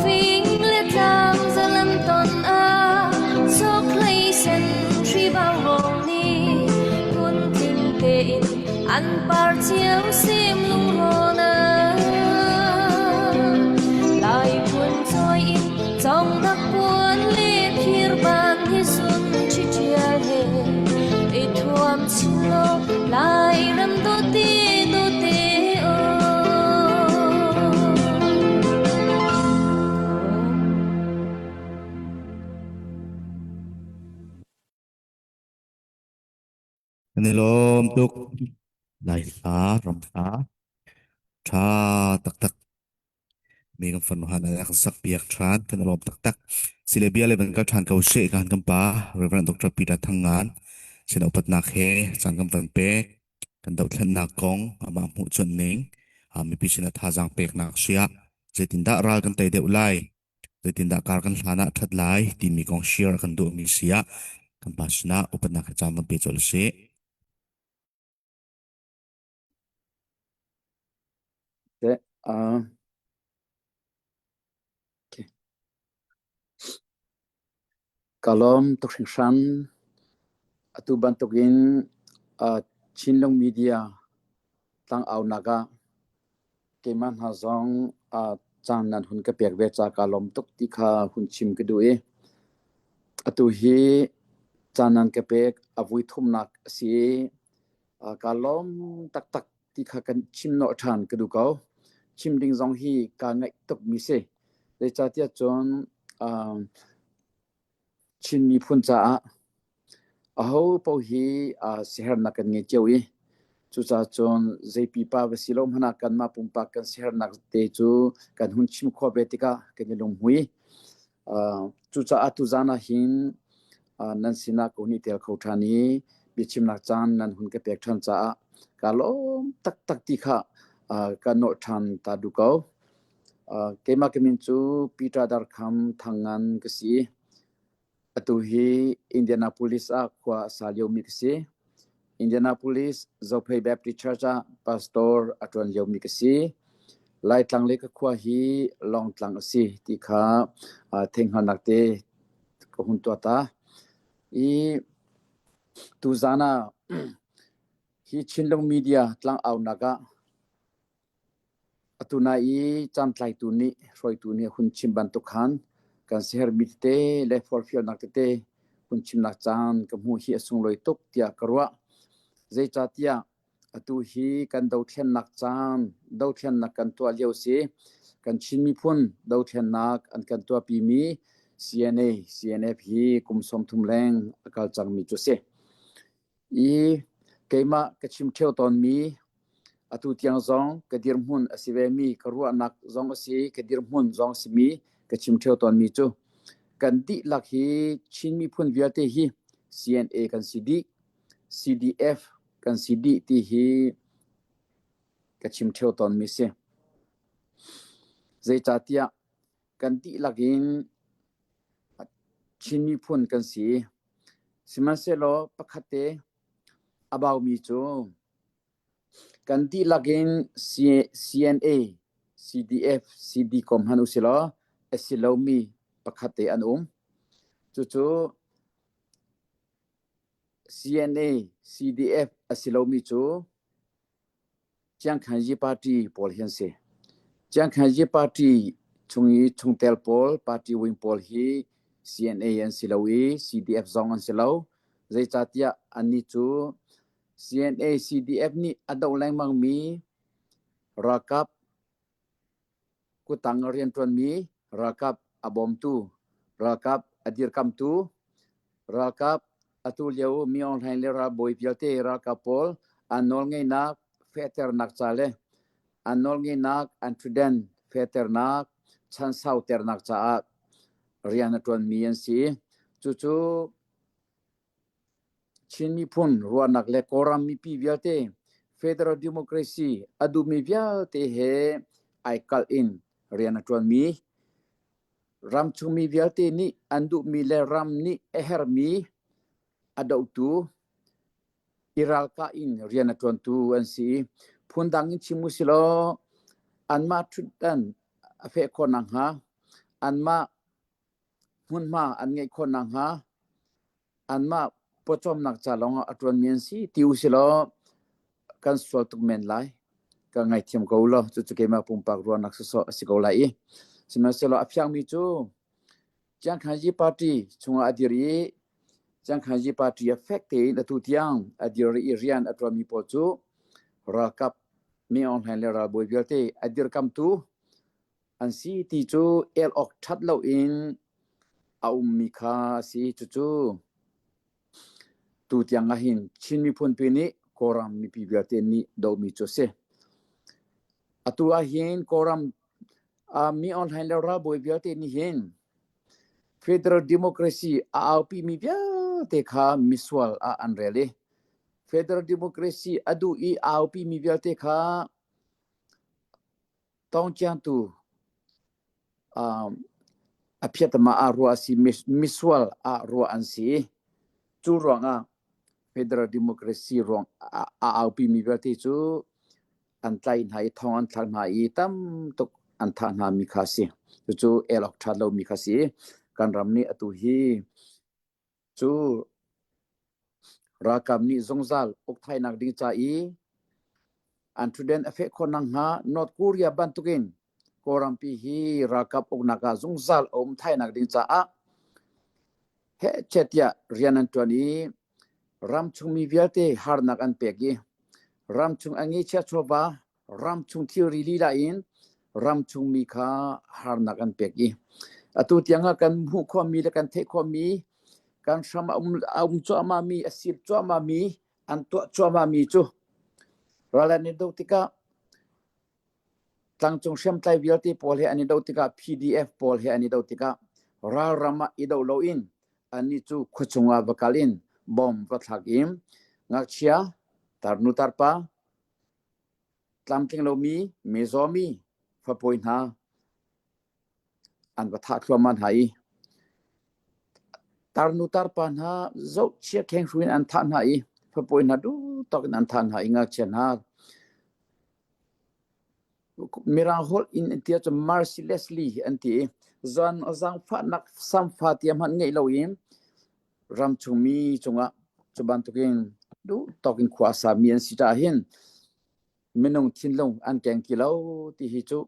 fing le tlang zalam ton a chokhlei sen hri vang rong ni phun tling tein an par cio sim lungrawn ah Lai phun cawi in congnak puan le phir ban hi sun ṭhiṭial he i thuam chin law Lairam dawte dawte aw. Kan i lawm tuk. Lai hla, ram hla, ṭha taktak. Mi kan fanu han a kan sak piak ṭhan. Kan i lawm taktak. Sile bia le van kal ṭhan ko she kan kan pa Reverend Dr. Peter Thangngan sin upatnak he caan kan van pek. Kan dohthlennak kong amah hmuh chuan ning mipi sin a thazaang peknak siah. Zeitindah ral kan tei deuh lai? Zeitindah kar kan hlan ah ṭhat lai timi kong share kan duhmi si ah kan pa sinah upatnak he caan van pe colh usih. Teh, uh, okay. Ka lawm tuk hringhran. Atu bantukin uh, Chinlung Media tlangaunak ah keimah hna zong uh, caan nan hun ka pek ve ca ka lawm tuk ti kha hun chim ka duh i atu hi caan nan ka pek a vui thumnak a si i uh, ka lawm taktak ti kha kan chim nawh ṭhan ka duh ko. Chim ding zong hi kaa ngaih tukmi si. Zeicahtiah cun um, Chin miphun caah aho paoh hi uh, siaherhnak kan ngei cio i cucaah cun zei pipa va si lo hmanh ah kanmah pumpak kan siaherhnak te cu kan hun chim khawh ve tikah kan i lunghmui. Uh, cucaah tuzaan ah hin uh, nan sinah ka hun i tel kho ṭhan i biachimnak caan nan hun ka pek ṭhan caah kaa lawm taktak ti kha uh, ka nolh ṭhan ta duh ko. Uh, keimah ka min cu Peter Darkham Thangngan ka si. Atu hi Indianapolis ah khua a sa liomi ka si. Indianapolis Zophei Baptist Church ah pastor a ṭuan liomi ka si. Laitlang le ka khua hi Lawngtlang a si ti kha uh, theihhngalhnak te ka hun tuah ta. I tuzaan ah hi Chinlung Media tlangaunak ah Atu nai i caantlaitu nih hruaitu nih hun chim bantuk khan kan siaherhmi tete le forhfialnak tete hun chimnak caan ka hmuh hi a sunglawi tuk tiah ka ruah. Zeicahtiah atu hi kan dothlennak caan, dothlennak kan tuah lio si. Kan Chin miphun dothlennak an kan tuahpimi CNA, CNF hi kum 30 leng a kal cangmi cu a si. I keimah ka chim ṭheo tawnmi atu tiang zong ka dirhmun a si vemi ka ruahnak zong a si ka dirhmun zong a simi ka chim ṭheo tawnmi cu kan dihlak hi Chin miphun vialte hi CNA kan si dih CDF kan si dih ti hi ka chim ṭheo tawnmi si. Zeicahtiah kan dihlak in Chin miphun kan si. Sihmanhsehlaw pakhat te a baumi cu kan dihlak in CNA, CDF, CDCom hmanh usilaw a si lomi pakhat te an um. Cucu CNA, CDF a si lomi cu Ciangkhanzi party pawl hi an si. Ciangkhanzi party chung i chungtel pawl, party wing pawl hi CNA an si lo i CDF zong an si lo. Zeicahtiah annih cu CNA, CDF nih a doh lengmangmi ralkap Kuttang a rianṭuanmi ralkap a bawmtu, ralkap a dirkamtu, ralkap atu lio Min Aung Hlaing le ralbawi vialte ralkap pawl an nawlngeihnak fehternak ca le an nawlngeihnak an ṭhutden fehternak, chansauternak caah rian a ṭuanmi an si. Cucu Chin miphun ruahnak le Kawlram mipi vialte Federal Democracy a duhmi vialte he ai kalh in rian a ṭuanmi, ramchungmi vialte nih an duhmi le ram nih a herhmi a dohtu, i ralkah in rian a ṭuantu an si. Phundang in chim usilaw anmah ṭhutdan a feh khawh nakhnga, anmah hmunhma an ngeih khawh nakhnga anmah pawcawmnak ca lawngah a ṭuanmi an si ti usilaw kan sual tuk men lai. Ka ngaithiam ko law cucu keimah pumpak ruahnak sawsawh a si ko lai i sihmanhsehlaw a fiangmi cu Ciangkhanzi party chungah a dir i Ciangkhanzi party a fek tein atu tiang a dir i rian a ṭuanmi pawl cu ralkap Min Aung Hlaing le ralbawi vialte a dirkamtu an si ti cu el awk ṭhat loin a ummi kha a si. Cucu tu tiang ah hin Chin miphun pi nih Kawlram mipi vialte nih dohmi cu a si. Atu ah hin Kawlram uh, mi online le ralbawi vialte nih hin Federal Democracy a aupimi vialte kha misual ah an rel i Federal Democracy a duh i a aupimi vialte kha Tawngciangtu. A phiatama ah ruah a si, misual ah ruah an si. Cu ruangah federal democracy ruang a aupi mi vialte cu an tlaih hna i thong an thlak hna i tam tuk an thah hna mi kha si. Cucu el awk ṭha lomi kha si. Kan ram nih atu hi cu ralkap nih zungzal ukthainak ding ca i an ṭhutden a feh khawh nakhnga North Korea bantukin Kawlrampi hi ralkap uknak ah zungzal a um thainak ding caah hehchet tiah rian an ṭuan i ramchung mi vialte harnak an pek i ramchung a ngeihchiah chawva ramchung thilri lila in ramchung mi kha harnak an pek i atu tiang ah kan hmuh khawhmi le kan theih khawhmi kan hram a um, a um cuahmahmi a sir cuahmahmi an tuah cuahmahmi cu ral an i doh tikah Tlangcung hriamtlai vialte pawl he an i doh tikah PDF pawl he an i doh tikah ralram ah i doh loin annih cu khuachung ah va kal in bomb va thlak in ngakchia tarnu tarpa tlamtling lomi mizawmi fapawi hna an va thah thluahmah hna i tarnu tarpa hna zohchia khenghru in an thah hna i fapawi hna duh tawk in an thah hna i ngakchia hna Mirang holh in an ti ahcun mercilessly an ti i zan zaangfahnak samfa tia hmanh ngeih loin ramchung mi cungah cu bantukin duh tawk in khua a sami an si caah hin minung thinlung an keng ti lo ti hi cu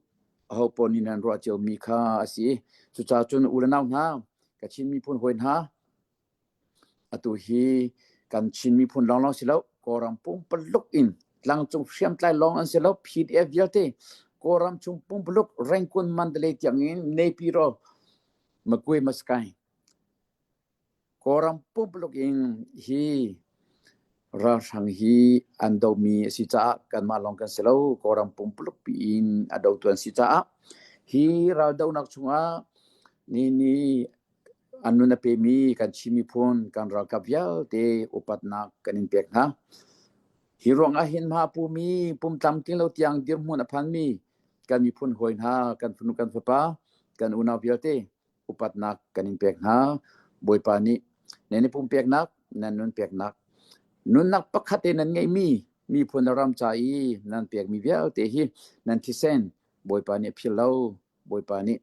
aho paoh nih nan ruah ciomi kha a si. Cucaah cun u le nau hna, ka Chin miphun hawi hna, Atu hi kan Chin miphun lawnglawng si lo, Kawlram pumpuluk in tlangcung hriamtlai lawng an si lo, PDF vialte Kawlram chung pumpuluk Rangoon Mandalay tiangin Naypyidaw Magwe Maskai Kawlram pumpuluk in hi ralhrang hi an domi a si caah kanmah lawng kan si lo, Kawlram pumpuluk piin a dotu an si caah hi raldohnak chungah ni ni An nun a pemi kan Chin miphun kan ralkap vialte upatnak kan in pek hna. Hi ruang ah hin hma pumi pumtlamtling lo tiang dirhmun a phanmi kan miphun hawi hna, kan fanu kan fapa, kan unau vialte upatnak kan in pek hna. Bawipa nih nan i pumpeknak, nan nun peknak, nunnak pakhat te nan ngeihmi miphun le ram ca i nan pekmi vialte hi nan thisen Bawipa nih a philh lo. Bawipa nih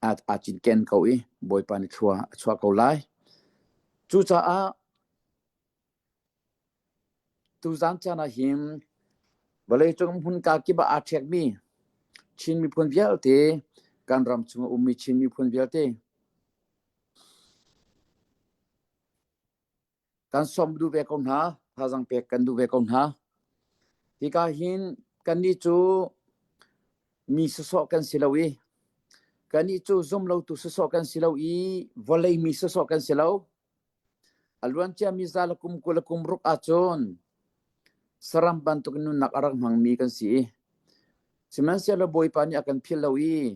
aa cinken ko i Bawipa nih thlua a chuah ko lai. Cucaah tuzaan caan ah hin vawleicung hmunka kip ah aa ṭhekmi Chin miphun vialte kan ram chung a ummi Chin miphun vialte Kan sawm duh ve ko hna, thazaang pek kan duh ve ko hna. Hika hin kannih cu mi sawsawh kan si lo i kannih cu zumlotu sawsawh kan si lo i vawlei mi sawsawh kan si lo. A luancia mi za le kum 20 le kum ruk ahcun saram bantuk in nunnak a rak hmangmi kan si i sihmanhsehlaw Bawipa nih a kan philh lo i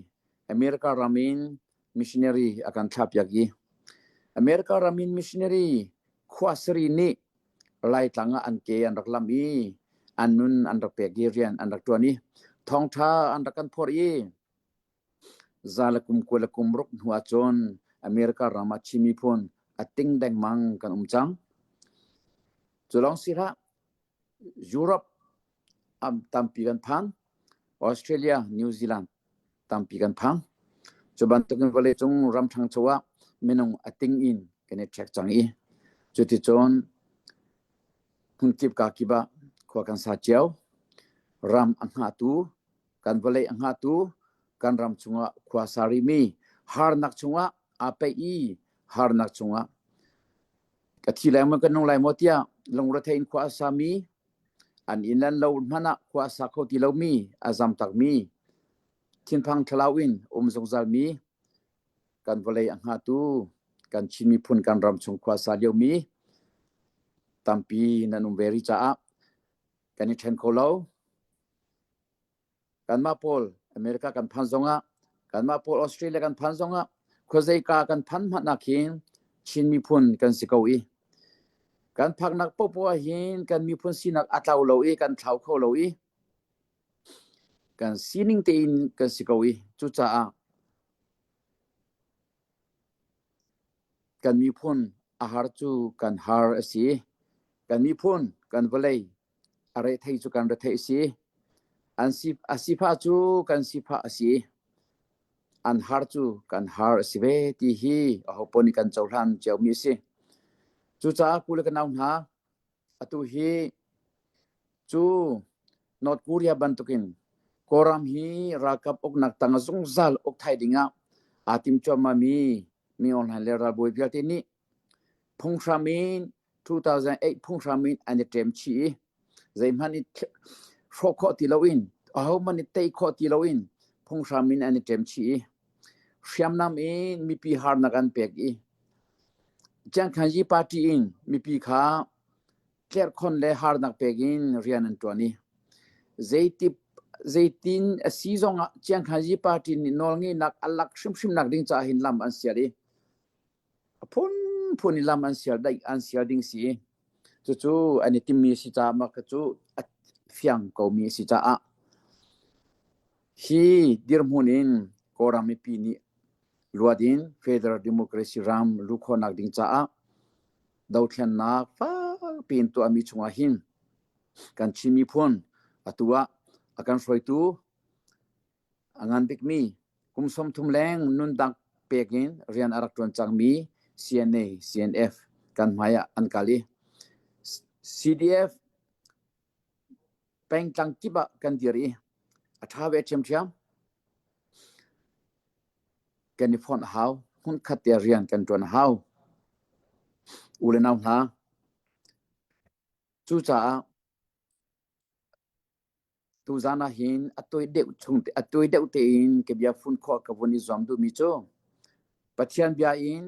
America ram in missionary a kan thlahpiak i America ram in missionary khua sari nih Laitlang ah an ke an rak lam i an nun an rak pek i rian an rak ṭuan i thawngṭha an rak kan phorh i za le kum 20 le kum ruk hnu ahcun America ram ah Chin miphun a ting dengmang kan um cang. Cu lawng si hlah, Europe tampi kan phan. Australia, New Zealand tampi kan phang. Cu bantukin vawleicung ram ṭhangcho ah minung a ting in kan i ṭhek cang i cuticun hmunkip kakip ah khua kan sa cio. Ram a hngahtu, kan vawlei a hngahtu, kan ram chungah khua sa rihmi harnak chungah aa peih i harnak chungah ka thi lai maw ka nung lai maw tiah lungrethei in khua a sami an inn an lo hmanh ah khua a sa kho ti lomi a zam takmi thinphang thlalau in um zungzalmi kan vawlei a hngatu kan Chin miphun kan ram chung khua sa liomi tampi nan um ve rih caah kan i ṭhen kho lo. Kanmah pawl America kan phan zongah kanmah pawl Australia kan phan zongah khuazeika kan phan hmanh ah khin Chin miphun kan si ko i kan phaknak popoh ah hin kan miphun sinak a tlau lo i kan thlau kho lo i. Kan sining tein kan si ko i cucaah kan miphun a har cu kan har a si. Kan miphun kan vawlei a rethei cu kan rethei a si. An si a sifah cu kan sifah a si. An har cu kan har a si ve ti hi aho nih kan cohlan ciomi a si. Cucaah ku le ka nau hna, atu hi cu North Korea bantukin Kawlram hi ralkap uknak tang ah zungzal uk thai dingah aa tim cuahmahmi Min Aung Hlaing le ralbawi vialte nih phunghram in 2008 phunghram in an i ṭem chih i zeihmanh i hrawh khawh ti loin ahohmanh i tei khawh ti loin phunghram in an i ṭem chih i hriamnam in mipi harnak an pek i Ciangkhanyi party in mipi kha tlerhkhon le harnak pek in rian an ṭuan i zeiti zeitin a si zongah Ciangkhanyi party nih nawlngeihnak a lak hrimhrimnak ding caah hin lam an sial i a phunphun in lam an sial daih an sial ding si cucu an i timmi a si caah mah cu a fiang komi a si caah hi dirhmun in Kawlram mipi nih luat in federal democracy ram luh khawhnak ding caah dothlennak fakpi in tuahmi chungah hin kan Chin miphun atu ah a kan hruaitu A ngan bikmi kum 30 leng nundak pek in rian a rak ṭuan cangmi CNA, CNF kan hmai ah an kal i CDF pengtlang kip ah kan dir i a ṭha ve ṭhiamṭhiam. Kan i fonh a hau. Hmunkhat te rian kan ṭuan a hau. U le nau hna, cucaah Tuzaan ah hin a tawi deuh chung a tawi deuh tein ka bia fun khawh ka vun i zuam duhmi cu Pathian bia in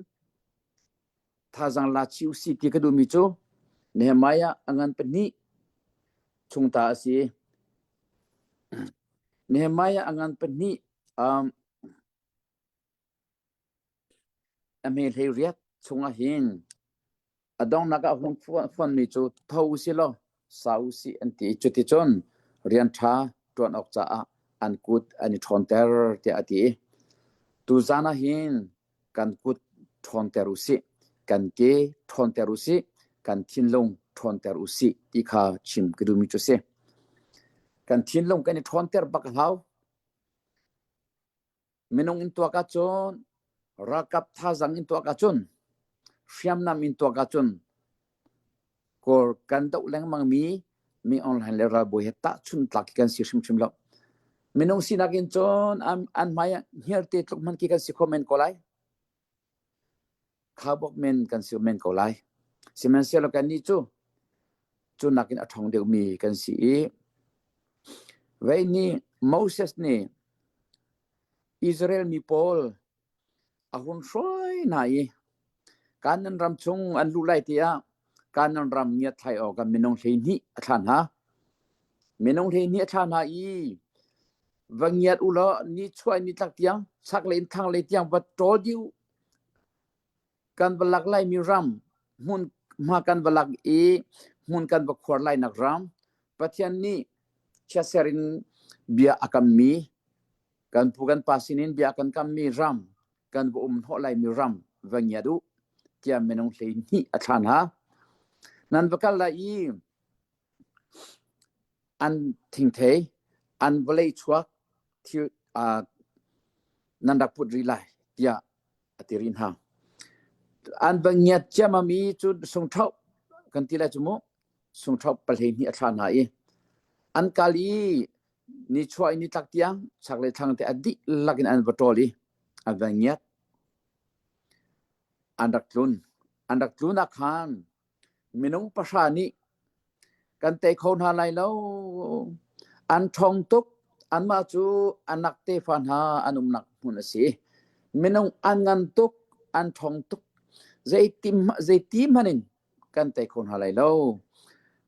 thazaang la chih usih ti ka duhmi cu Nehemiah a ngan pahnih chung ta a si. Nehemiah a ngan pahnih um, A hme 18 chungah hin a donghnak ah a hung fonmi cu tho usih law sa usih an ti i cuticun rian ṭha ṭuan awk caah an kut an i ṭhawnter tiah a ti. Tuzaan ah hin kan kut ṭhawnter usih, kan ke ṭhawnter usih, kan thinlung ṭhawnter usih ti kha chim ka duhmi cu a si. Kan thinlung kan i ṭhawnter bak a hau. Minung in tuak ahcun ralkap thazaang in tuak ahcun hriamnam in tuak ahcun Kawl kan doh lengmangmi mi online le ralbawi he tahchun tlak kan si hrimhrim lo. Minung sinak in cun an, an hmai ah hngiarte tluk hmanh khi kan si kho men ko lai. Khaubawk men kan si men ko lai. Sihmanhsehlaw kannih cu cu nakin a ṭhawng deuhmi kan si i vei nih Moses nih Israel mi pawl a hun hruai hna i Kanaan ram chung an luh lai tiah Kanaan ram ngiatthlai awkah minung 12 a thlah hna. Minung 12 a thlah hna i va ngiat u law nichuah nitlak tiang chaklei in thlanglei tiang va ṭawl dih u. Kan va lak laimi ram hmun hma kan va lak i hmun kan va khuar lainak ram Pathian nih chiatser in bia a kammi kan pu kan pa sinin bia kan kammi ram kan va um hnawh laimi ram va ngiat u tiah minung 12 a thlah hna. Nan va kal lai i an thingthei an vawlei chuak thil uh, nan rak put rih lai tiah a ti rih hna. An va ngiat ciammam i cu sungṭhoh kan ti lai cu mu sungṭhoh pahlei hnih a thlah hna i an kal i nichuah in nitlak tiang chaklei thlang te a dihlak in an va ṭawl i an va ngiat. An rak tlun. An rak tlun ah khan minung pahra nih kan tei kho hna lai lo. An ṭhawng tuk. Anmah cu anak tefa hna an umnak hmun a si. Minung an ngan tuk, an ṭhawng tuk. Zeiti zeiti hmanh in kan tei kho hna lai lo.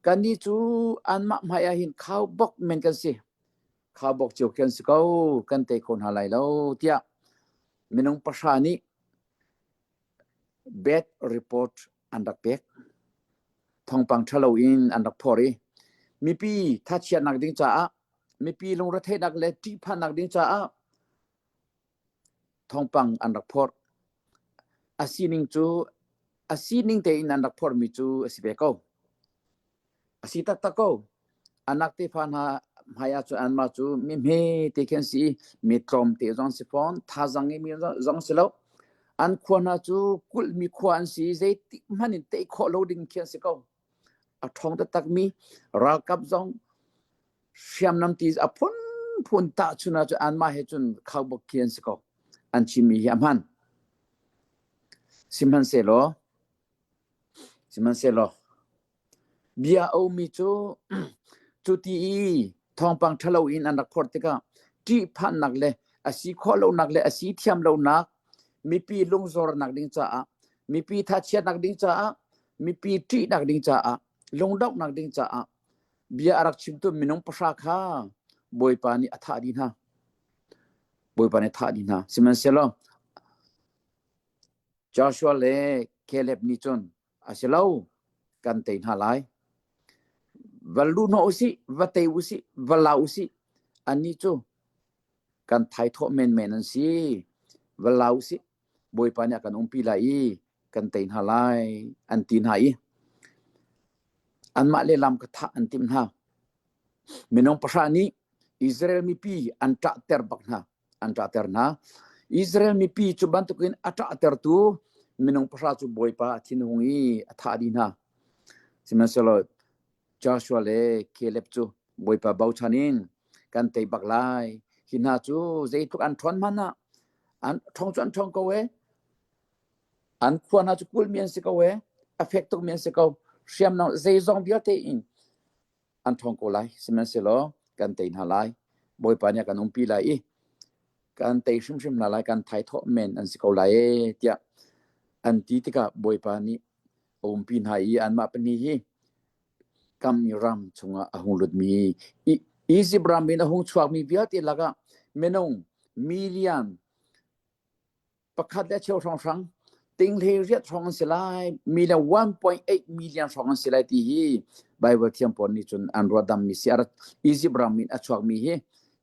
Kannih cu anmah hmai ah hin khaubawk men kan si. Khaubawk cio khi an si ko. Kan tei kho hna lai lo tiah minung pahra nih Bad report an rak pek. Thawngpang ṭhalo in an rak phor i mipi thachiatnak ding caah Mipi lungretheihnak le ṭihphannak ding caah thawngpang an rak phorh. A sining cu a sining tein an rak phorhmi cu a si ve ko. A si taktak ko. Anak tefa hna hmai ah cun anmah cu mi hmete khi an si i mi tlawmte zong an si fawn, thazaang ngeimi zong si lo. An khua hna cu kulhmi khua an si i zeitik hmanh in tei khawh lo ding khi an si ko. A ṭhawng taktakmi ralkap zong hriamnam ti a phunphun tahchun ahcun anmah he cun khaubawk khi an si ko. An chimmi hi a hman. Sihmanhsehlaw, sihmanhsehlaw bia a ummi cu cuti i thawngpang ṭhalo in an rak phorh tikah ṭihphannak le a si khawh lonak le a si thiam lonak mipi lungzornak ding caah mipi thachiatnak ding caah mipi ṭihnak ding caah lungdonghnak ding caah bia a rak chimtu minung pahra kha Bawipa nih a thah dih hna. Bawipa nih a thah dih hna. Sihmanhsehlaw Joshua le Caleb nih cun a si lo, kan tei hna lai. Va lu hnawh usih, va tei usih, va la usih. Annih cu kan thaithawh menmen an si. Va la usih. Bawipa nih a kan umpi lai i kan tei hna lai an ti hna i anmah le lam ka thah an timh hna. Minung pahra nih Israel mipi an ṭahter bak hna. An ṭahter hna. Israel mipi cu bantukin a ṭahtertu minung pahra cu Bawipa a thinhung i a thah dih hna. Sihmanhsehlaw Joshua le Caleb cu Bawipa bochan in kan tei bak lai. Hi hna cu zeitluk an ṭhawn hmanh ah an ṭhawng cu an ṭhawng ko ee. An khua hna cu kulhmi an si ko ee. A fek tukmi an si ko. Hriamnam zeizong vialte in an ṭhawng ko lai. Sihmanhsehlaw kan tei hna lai. Bawipa nih a kan umpi lai i kan tei hrimhrim hna lai. Kan thaithawh men an si ko lai ee tiah an ti tikah Bawipa nih a umpi hna i anmah pahnih hi kammi ram chungah a hung lutmi Izipt ram in a hung chuakmi vialte lakah minung million pakhat le cheu hrawnghrang ting hlei riat hrawng an si lai million 1.8 million hrawng an si lai ti hi Bible thiam pawl nih cun an ruahdammi si Izipt ram in a chuakmi hi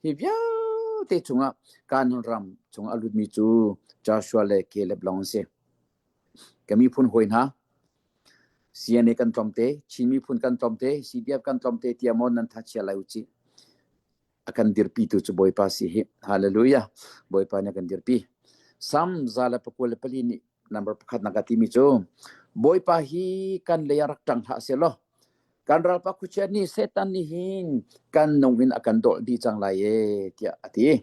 hi vialte chungah Canaan ram chungah a lutmi cu Joshua le Caleb lawng an si. Ka miphun hawi hna, CNA kan tlawmte, Chin miphun kan tlawmte, CDF kan tlawmte tiah maw nan thachia lai u cih. A kan dirpitu cu Bawipa si hi. Hallelujah. Bawipa nih a kan dirpi. Sam za le pakua le pali nih number pakhat nak a timi cu Bawipa hi kan lei ah rak ṭang hlah seh law kan ralpa khuachia nih Satan nih hin kan nung in a kan dawlh dih cang lai e tiah a ti.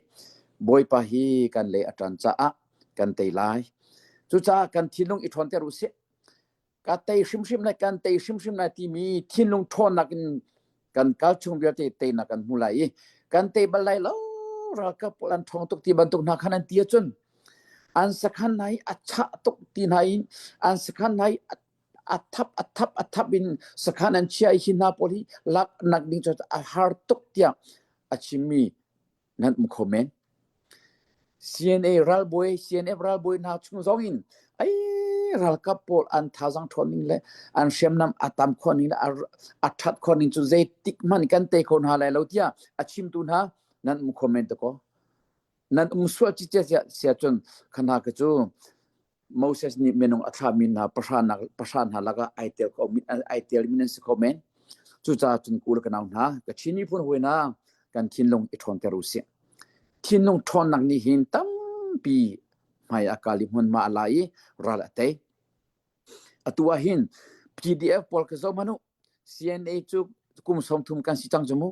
Bawipa hi kan lei a ṭan caah kan tei lai. Cucaah kan thinlung i ṭhawnter u sih. Ka tei hrimhrim lai, kan tei hrimhrim lai timi thinlung ṭhawnnak in kan kal chung vialte teinak kan hmu lai i kan tei bal lai lo ralkap pawl an ṭhawng tuk ti bantuk hna khan an ti ahcun an sakhan hna hi a chah tuk ti hna in an sakhan hna hi a thap a thap a thap in sakhan an chia i hi hna pawl hi lak nak ding cu a har tuk tiah a chimmi nan um kho men. CNA ralbawi, CNF ralbawi hna chung zong in ai ralkap pawl an thazaang ṭhawn ning le an hriamnam a tam khawh ning le a ṭhat khawh ning cu zeitik hmanh kan tei kho hna lai lo tiah a chimtu hna nan um kho men te ko. Nan um sual cicia sia cun khana ka cu Moses nih minung a thlahmi hna pahra hna lakah ai tel ko ai telmi nan si kho men. Cucaah cun ku le ka nau hna, ka Chin miphun hawi hna, kan thinlung i ṭhawnter u sih. Thinlung ṭhawnnak nih hin tampi hmai a kal i hmunhma a la i ral a tei. Atu ah hin PDF pawl ka zoh hmanh u. CNA cu kum 30 kan si cang cu mu.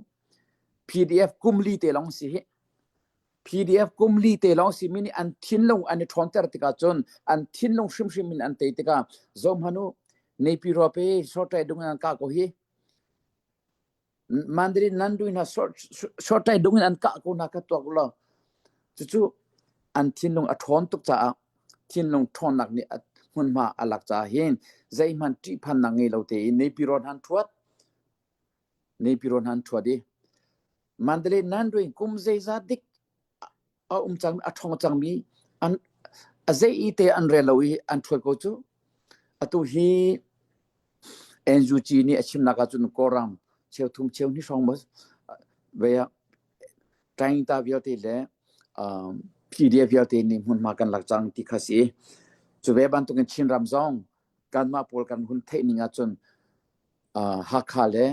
PDF kum li te lawng si hi. PDF kum li te lawng simi nih an thinlung an i ṭhawnter tikah cun an thinlung hrimhrim in an tei tikah zohhmanh u Naypyidaw pe shortai dung in an kah ko hi Mandarin nan dui hna shortai dung in an kah ko hna kha tuak law cucu an thinlung a ṭhawn tuk caah thinlung ṭhawnnak nih a hmunhma a lak caah hin zeihmanh ṭihphannak ngei lo tein Naypyidaw hna an ṭhuat Naypyidaw hna an ṭhuat i Mandalay Nanduin kum zeizat dik a um cang a ṭhong cangmi an a zei i te an rel lo i an ṭhuat ko cu. Atu hi NUG nih a chimnak ahcun Kawlram cheuthum cheu hnih hrawng maw ve ah. Taingta vialte le um, PDF vialte nih hmunhma kan lak cang ti kha si. Cu ve bantukin Chinram zong kanmah pawl kan hun theih ning ahcun uh, Hakha le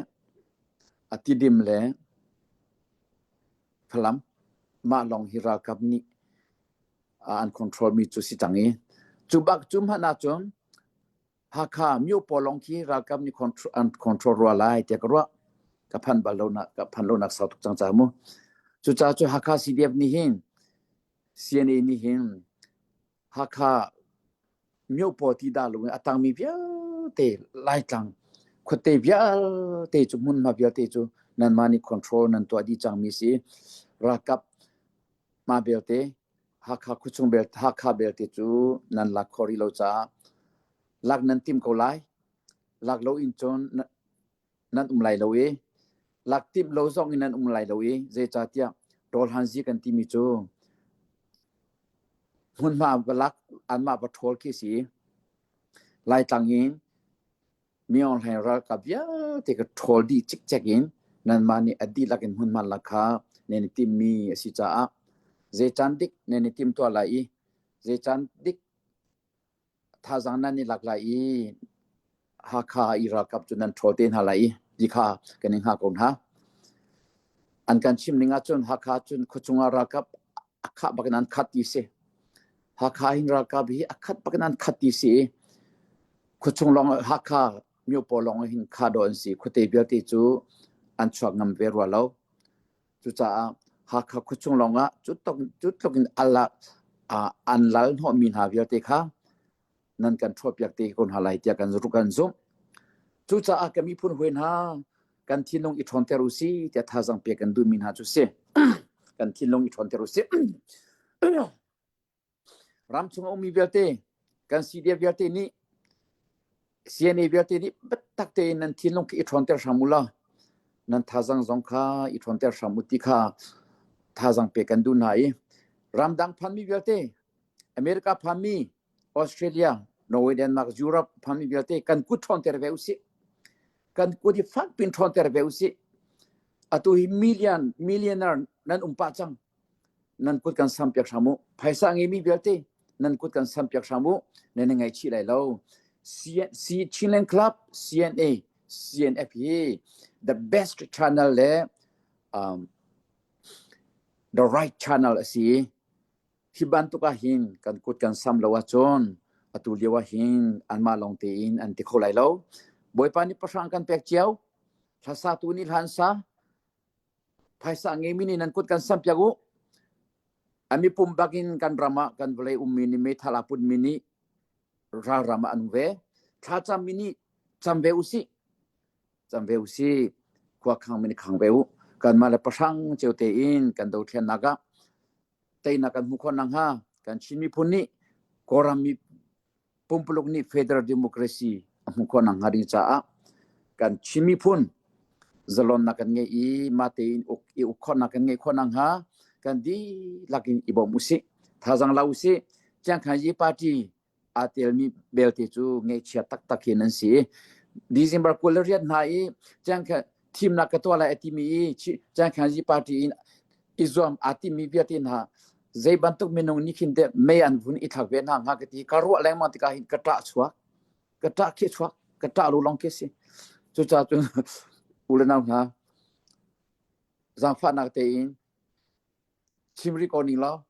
Tidim le Falam mah lawng hi ralkap nih an control mi cu si cang i cu bak cu hmanh ahcun Hakha myo pawl lawng khi ralkap nih control, an control rua lai tiah ka ruah. Ka phan bal lo nak ka phan lo nak sau tuk cang ca mu. Cucaah cu Hakha CDF nih hin CNA nih hin Hakha myo pawl ti dah lo in a tangmi vialte Laitlang khuate vialte cu hmunhma vialte cu nanmah nih control nan tuah dih cangmi si. Ralkap mah belte Hakha khuachung bel Hakha belte cu nan lak khawh rih lo caah lak nan tim ko lai. Lak lo in cun nan um lai lo i lak timh lo zong in nan um lai lo i zeicahtiah Rawlhanzi kan timi cu hmunhma va lak anmah va ṭhawl khi si. Laitlang in Min Aung Hlaing ralkap vialte ka ṭhawl dih cikcek in nanmah nih a dihlak in hmunhma lak kha nan i timhmi a si caah zei caan dik nan i timhtuah lai i zei caan dik thazaang nan i lak lai i Hakha i ralkap cu nan ṭhawl te hna lai i ti kha kan i hngah ko hna. An kan chim ning ahcun Hakha cun khuachung ah ralkap a khah bak in an khat ti si. Hakha hin ralkap hi a khat bak in an khat ti si i Khuachung lawng Hakha miopaw lawng hin kha dawh an si. Khuate vialte cu an chuak ngam ve rua lo. Cucaah Hakha khuachung lawng ah cu tluk in an lal hnawhmi hna vialte kha nan kan ṭhuahpiak te ko hna lai tiah kan kan zumh. Cucaah ka miphun hawi hna kan thinlung i ṭhawnter u si tiah thazaang pek kan duhmi hna cu si. Kan thinlung i ṭhawnter u si. Ramchung a ummi vialte, kan CDF vialte nih CNA vialte nih biatak tein nan thinlung khi i ṭhawnter hram u law nan thazaang zong kha i ṭhawnter hram u ti kha thazaang pek kan duh hna i ramdang phanmi vialte America phanmi Australia Norway Denmark Europe phanmi vialte kan kut ṭhawnter ve usih kan kut hi fak pin ṭhawnter ve usih atu hi million millionaire nan um pah cang nan kut kan sampiak hram u phaisa ngeimi vialte nan kut kan sampiak hram u nan i ngaihchih lai lo C Chinland Club CNA CNF hi the best channel le um, the right channel a si hi bantuk ah hin kan kut kan sam lo ahcun atu lio ah hin anmah lawng tein an ti kho lai lo bawipa nih pahrang kan pek cio hlasa tu nih hlan sa Phaisa ngeimi nih nan kut kan sampiak u. A mipum bakin kan ram ah kan vawlei ummi nih meithal aa putmi nih ralram ah an um ve. Thlacammi nih cam ve usih. Cam ve usih. Khua khangmi nih khang ve u. Kanmah le pahrang cio tein kan dothlennak ah teinak kan hmuh khawh nakhnga kan Chin miphun nih Kawlram mi pumpuluk nih federal democracy a hmuh khawh nakhnga ding caah kan Chin miphun zalonnak kan ngeih i mah tein uk i uk khawhnak kan ngeih khawh nakhnga kan dihlak in i bawm usih thazaang la usih Ciangkhanyi party aa telmi belte cu ngaihchia taktak hi nan si December 28 hna i Ciangkhan thimnak ka tuah lai a timi i Ciangkhanyi party in i zuam aa timmi vialte hna zei bantuk minung nih khin deh mei an vun i thlak ve hna hnga ka ti ka ruah lengmang tikah hin ka ṭah chuak ka ṭah khi chuak ka ṭah lu lawng khi si cucaah cun u le nau hna zaangfahnak tein chim rih ko ning law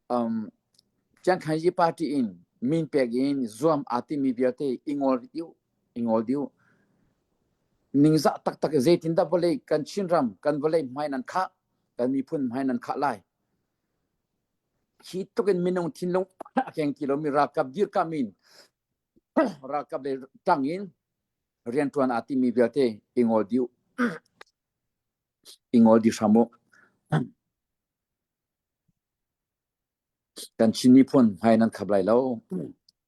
um, Chiangkhanyi party in min pek in zuam aa timi vialte i ngol dih i ngol dih ningzah taktak zeitindah vawlei kan Chinram kan vawlei hmai nan khah kan miphun hmai nan khah lai hi tluk in minung thinlung a keng ti lomi ralkap dirkam in ralkap le tang in riantuan aa timi vialte i ngol dih i ngol dih hram u kan Chin miphun hmai nan khap lai lo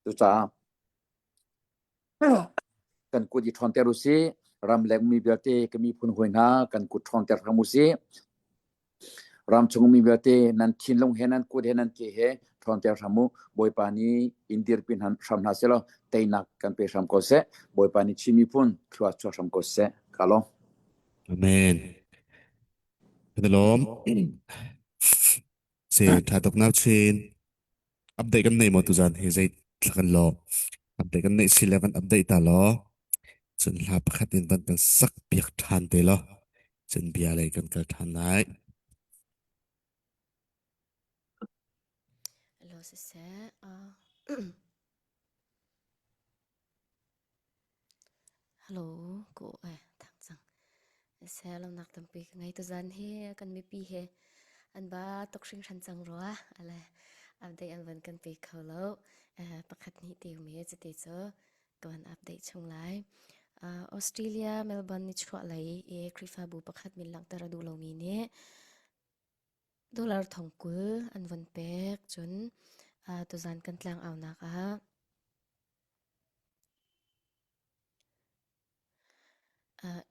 cucaah Kan kut i ṭhawnter u sih. Ramleng mi vialte ka miphun hawi hna kan kut ṭhawnter hram u sih. Ramchung mi vialte nan thinlung he nan kut he nan ke he ṭhawnter hram u. Bawipa nih in dirpi hram hna seh law teinak kan pe hram ko seh. Bawipa nih Chin miphun thlua chuah hram ko seh. Ka lawm. Amen. Kan i lawm. Se tha tuk nau chin. Update kan nei maw tuzan hi zei thla kan law. Update kan neih si le kan update ta law. Cun hla pakhat in van kan sak piak ṭhan te law. Cun bia lei kan kal ṭhan lai. Hello siseh. Hello, ko eh thang cang. Siseh lawmnak tampi ka ngei tuzan hi kan mipi he an ba tuk hringhran cang rua. Ale update an van kan pe kho lo. Pakhat hnih te um he cite cu ka van update chung lai. Australia Melbourne ni chuah lei i Khrihfabu pakhat min langhter a duh lomi nih Dollar 20,000 an von pek. Cun tuzan kan tlangaunak ah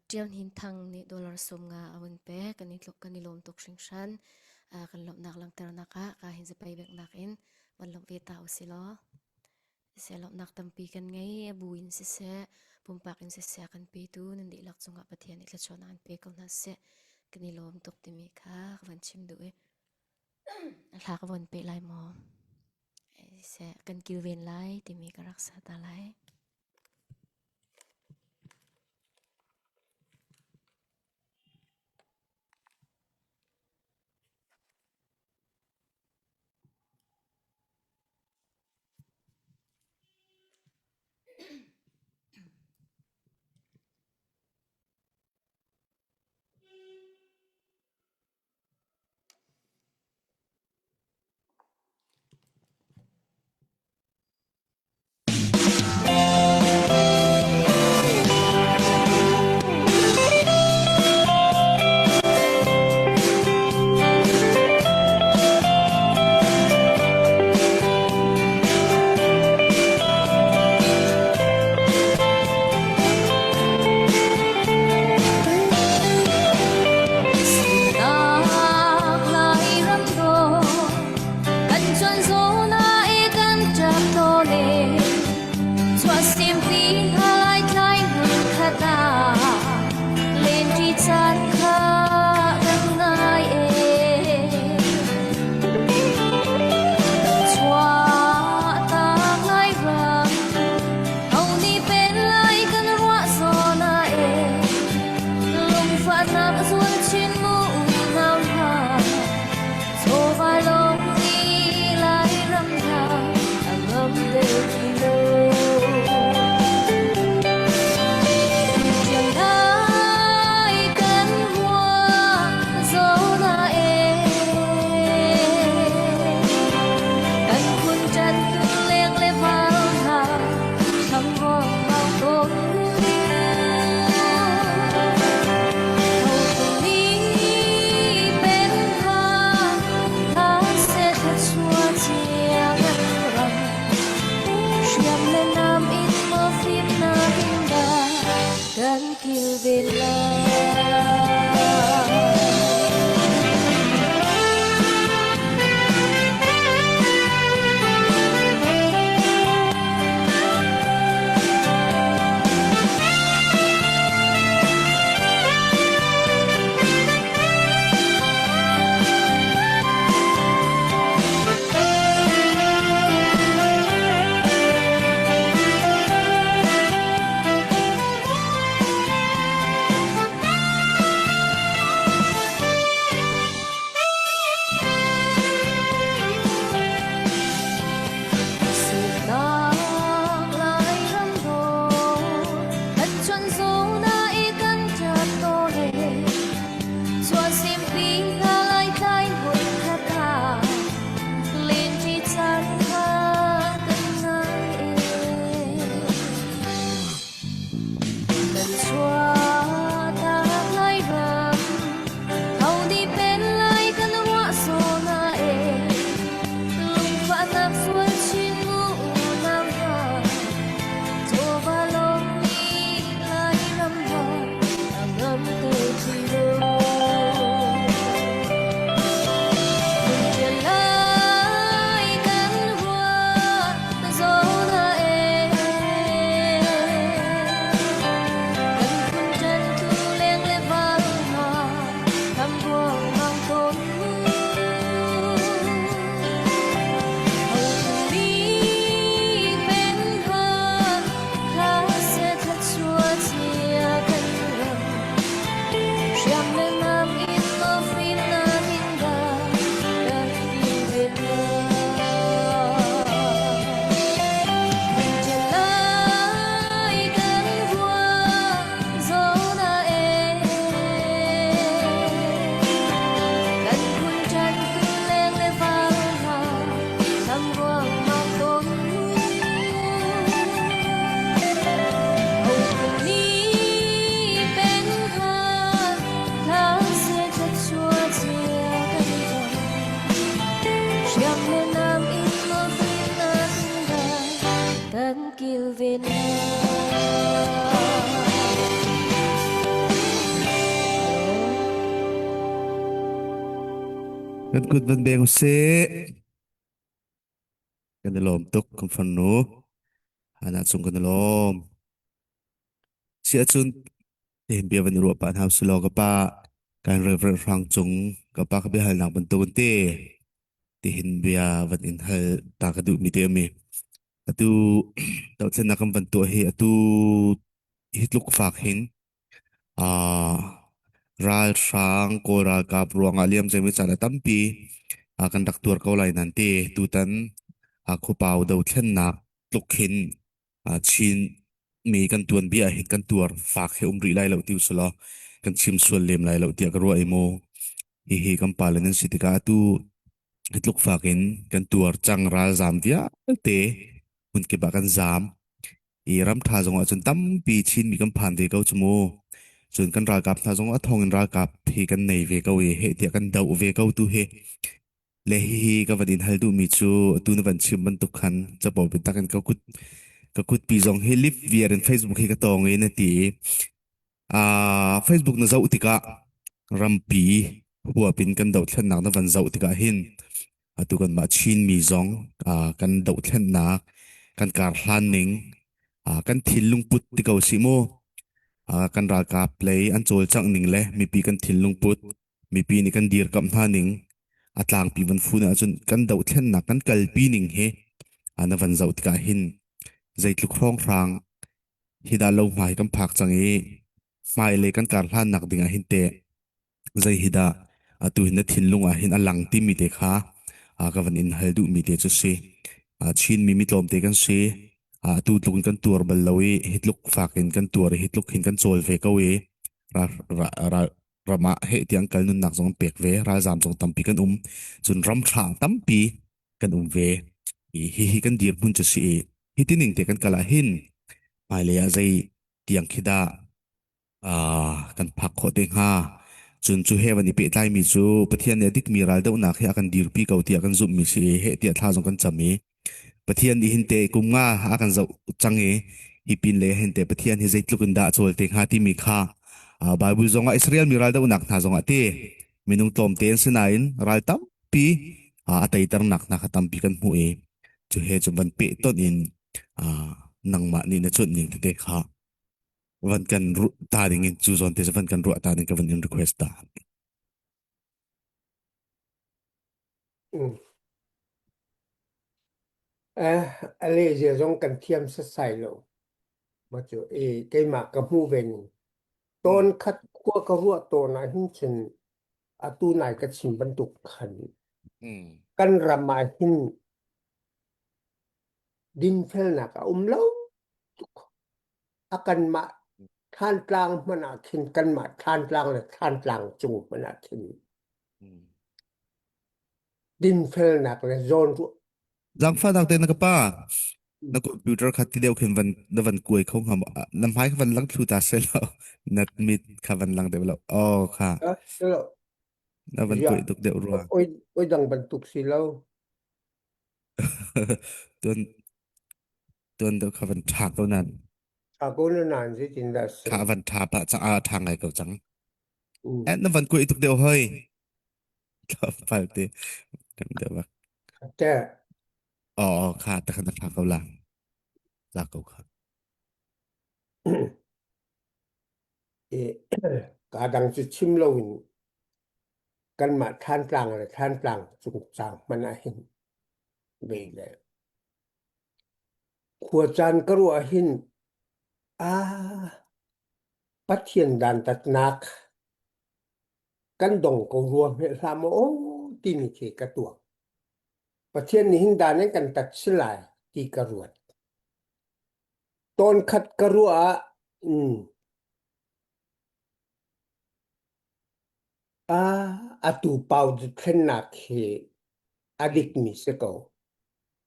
Ṭial Hnin Thang nih dollar 50 a vun pek. Kan i tluk kan i lawm tuk hringhran. Kan lawmhnak langhternak ah ka hin zapei beknak in van lawmh ve ta usih law. Siseh lawmhnak tampi kan ngei. A bu in siseh, pumpak in siseh a kan petu nan dihlak cungah Pathian nih thluachuahnak an pe ko hna seh. Kan i lawm tuk timi kha ka van chim duh i hla ka von pe lai maw? Siseh, kan kilven lai timi ka rak sa ta lai. Sinak Lairam dawh kan chuan zawn ah i kan ṭap tawn e. Chuahsempi hna Laitlai hmunkhat ah lenṭi caan kha kan ngai e. Chuahtak Lairam ho nih pen lai kan ruah zawn ah e. Lungfahnak zual chin mu unau hna. Chawva lawng i Lairam hna a ngam deuh ti lo. Lai kan hua zo na e. Kan phun ṭan tu leng le val hna thlam ruang mau tawn Kan kilven lai. Sinak Lairam dawh, kan chuan zawn ah i kan ṭap tawn e. Chuahsempi hna Laitlai hmunkhat ah, lenṭi caan kha kan ngai e. Kan chuahtak Lairam, ho nih pen lai kan ruah zawn ah e. Lungfahnak sual chin mu unau hna, chawva lawng nih Lairam hna a ngam te ti lo. Hmun lai kan ruah zawn ah e. Kan Kan kut van beng usih. Kan i lawm tuk kan farnu. Hana cung kan i lawm. Si ahcun tihin bia van i ruah pah hna usih law ka pa kan Reverend Hrang Cung ka pa ka biahalnak bantuk in te tihin bia van in hal ta ka duhmi te a mi. Atu dohthlennak kan van tuah hi atu hi tluk fak hin Ah ralhrang Kawl ralkap ruangah liamcemi caan a tampi ah kan rak tuar ko lai nan ti. Tutan ah khuapau dothlennak tluk hin ah Chin mi kan tuanbia ah hin kan tuar fak he um rih lai lo ti usulaw kan chim sual lem lai lo tiah ka ruah i mu. Hihi kan pale nan si tikah atu hi tluk fak in kan tuar cang ralzaam vialte hmunkip ah kan zaam. I ramṭha zong ahcun tampi Chinmi kan phan ve ko cu mu. Cun kan ralkap hna zong a thong in ralkap hi kan nei ve ko i heh tiah kan doh ve ko tu hi. Le hihi ka van in hal duhmi cu atu na van chim bantuk khan capo biatak in ka kut ka kutpi zong hi lip viar in Facebook hi ka tawng i na ti i uh, Facebook na zoh tikah rampi huap in kan dohthlennak na van zoh tikah hin atu kanmah Chinmi zong uh, kan dohthlennak kan kar hlan ning uh, kan thinlung put ti ko si mu uh, kan ralkap lei an cawlcangh ning le mipi kan thinlung put mipi nih kan dirkamh hna ning a tlangpi van fun ahcun kan dohthlennak kan kalpi ning hi uh, na van zoh tikah hin zeitluk hrawnghrang hi dah lo hmai kan phak cang i hmailei kan kar hlannak ding ah hin teh zei hi dah atu hin na thinlung ah hin a lang timi te kha ka van in hal duhmi te cu si. Chinmi mi tlawmte kan si. Atu tluk in kan tuar bal lo i hi tluk fak in kan tuar i hi tluk hin kan cawl ve ko i ram ah heh tiang kal nunnak zong pek ve ralzaam zong tampi kan um cun ram ṭha tampi kan um ve i hihi kan dirhmun cu si i hi tining te kan kal ah hin hmailei ah zei tiang khi dah uh, kan phak khawh te hnga cun cu he van i pehtlaimi cu Pathian nih a dikmi raldohnak hi a kan dirpi ko tiah kan zumhmi si i heh tiah thla zong kan cam i Pathian nih hin te kum nga a kan zoh cang i hi pin le hin te Pathian hi zeitluk in dah a cawl te hnga timi kha uh, Bible zongah Israel mi raldohnak hna zongah ti minung tlawmte an si nain ral tampi uh, a teiternak hna kha tampi kan hmuh i cu he cu van peh ton in uh, nangmah nih na cuanh ning tete kha van kan ruah ta ding in cu zawn te van kan ruah ta ding ka van in request ta. Mm. Eh, a lehzia zong kan thiam setsai lo. Ma cu i keimah ka hmu ve ning. Tawn khat khua ka ruah tawn ah hin cun atu nai ka chim bantuk khan Mm. kan ram ah hin dinfelnak a um lo tuk. A kanmah Thantlang hmanh ah khin kanmah Thantlang le Thantlang cung hmanh ah khin Mm. dinfelnak le zawnruah Zaangfahnak te na ka pa na computer kha ti deuh khin van na van kuai kho hnga maw? Na hmai kha van lang thlu ta se lo na mit kha van lang deuh lo oh kha na van kuai tuk deuh rua oi oi dang bantuk si lo tuan tuan deuh kha van tha ko nan tha ko na nan zeitin dah si kha van tha pa cha a tha ngai ko cang eh na van kuai tuk deuh hoi Tlawmpal te. Deuh bak. Te. Aw, kha ta khan tha ko la. Za ko kha. E ka dang cu chim lo in kanmah Thantlang le Thantlang cungcang hmanh ah hin ve le khua caan ka ruah hin a Pathian dantatnak kan dong ko rua hme hlah maw aw timi khi ka tuak. Pathian nih hin dan in kan tat si lai ti ka ruat. Tawn khat ka ruah ah mm, a atu pau thlennak hi a dikmi si ko.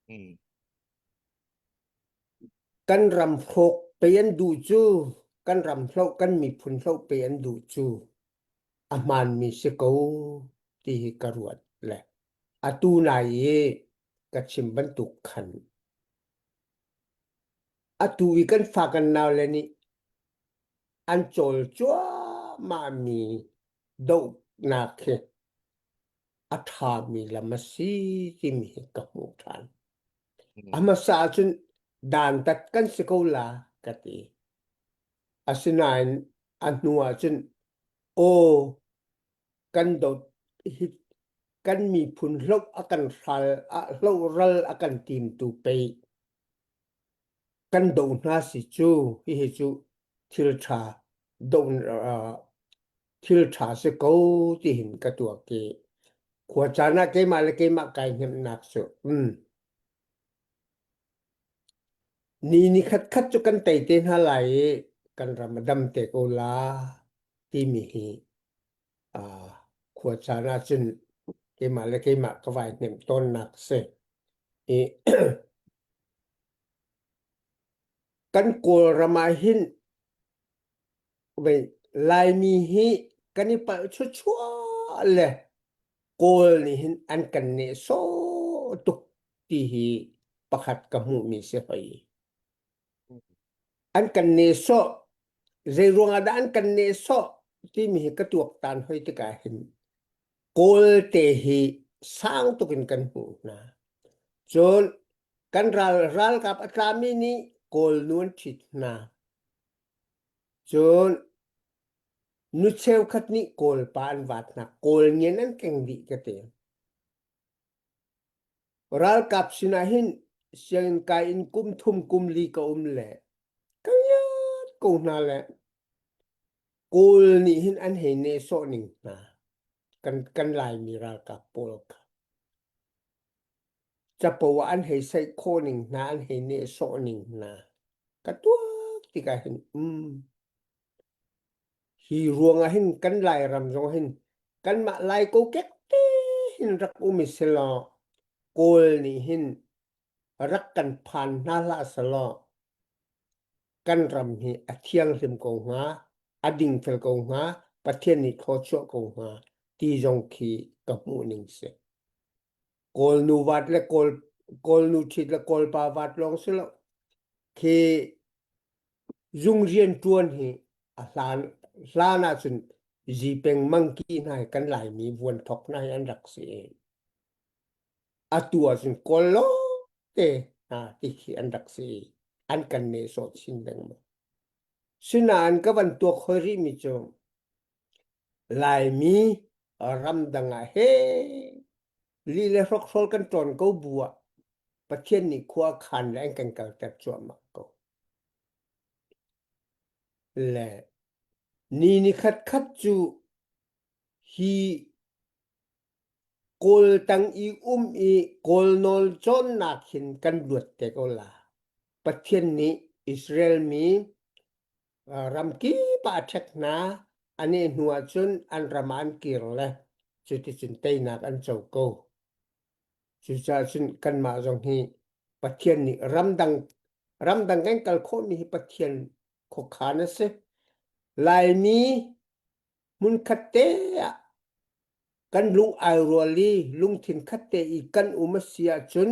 Mm. Kan ram hrawk pei an duh cu, kan ram hloh kan miphun hloh pei an duh cu a hmaanmi si ko ti hi ka ruat le atu nai i ka chim bantuk khan atu i kan fa kan naule nih an cawl cuahmahmi dohnak hi. a ṭhami lam a si timi hi ka hmuh ṭhan. A hmasa ahcun dantat kan si ko la ka ti. Asinain a hnu ahcun aw kan dawt hi kan miphun hloh a kan hral hloh ral a kan timtu pei kan doh hna si cu hihi cu thil ṭha doh thil ṭha si ko tihin ka tuak i khua caan ah keimah le keimah kai hnemhnak cu ni ni khat khat cu kan tei te hna lai i kan ram a dam te ko la timi hi khua caan ah cun keimah le keimah ka vai hnemh tawnnak si. I kan Kawlram ah hin Laimi hi kan i palh chuachuah le Kawl nih hin an kan nehsawh tuk ti hi pakhat ka hmuhmi si hoi. An kan nehsawh, zei ruangah dah an kan nehsawh timi hi ka tuaktan hoi tikah hin Kawlte hi sang tuk in kan hmuh hna. Cun kan ral ralkap a tlami nih Kawl nu an ṭhit hna. Cun nu cheukhat nih Kawl pa an vat hna. Kawl ngen an keng dih ka ti. Ralkap sinah hin sianginn kai in kum thum kum li ka um le ka ngiat ko hna le Kawl nih hin an hei nehsawh ning hna kan kan Laimi ralkap pawl kha. Capo ah an hei saih khawh ning hna an hei nehsawh ning hna ka tuak tikah hin hi ruangah hin kan Lairam zong hin kanmah Lai kokek te hin rak um i selaw Kawl nih hin rak kan phan hna hlah selaw kan ram hi a thianghlim ko hnga, a dingfel ko hnga, Pathian nih thluachuah ko hnga ti zong khi ka hmuh ning si. Kawl nu vat le Kawl Kawl nu ṭhit le Kawl pa vat lawng si lo. Khi zung rian ṭuan hi a hlan hlan ahcun zipeng mangki hna hi kan Laimi vuanthok hna hi an rak si i atu ahcun Kawl lawngte hna ti khi an rak si i an kan nehsawh chin lengmang. Sinain ka van tuak hoi rihmi cu Laimi ramdang ah he li le hrokhrawl kan ṭawn ko bu ah Pathian nih khua a khan le an kan kalter cuahmah ko. Le ni ni khat khat cu hi Kawl tang i um i Kawl nawl cawnnak hin kan luat te ko la. Pathian nih Israel mi ramkip ah a ṭhek hna. A neh hnu ahcun an ram ah an kir le cuticun teinak an co ko. Cucaah cun kanmah zong hi Pathian nih ramdang ramdang kan kal khawhmi hi Pathian khuakhan a si. Laimi hmunkhat te ah kan lung ai rual i lungthin khat te i kan um a si ahcun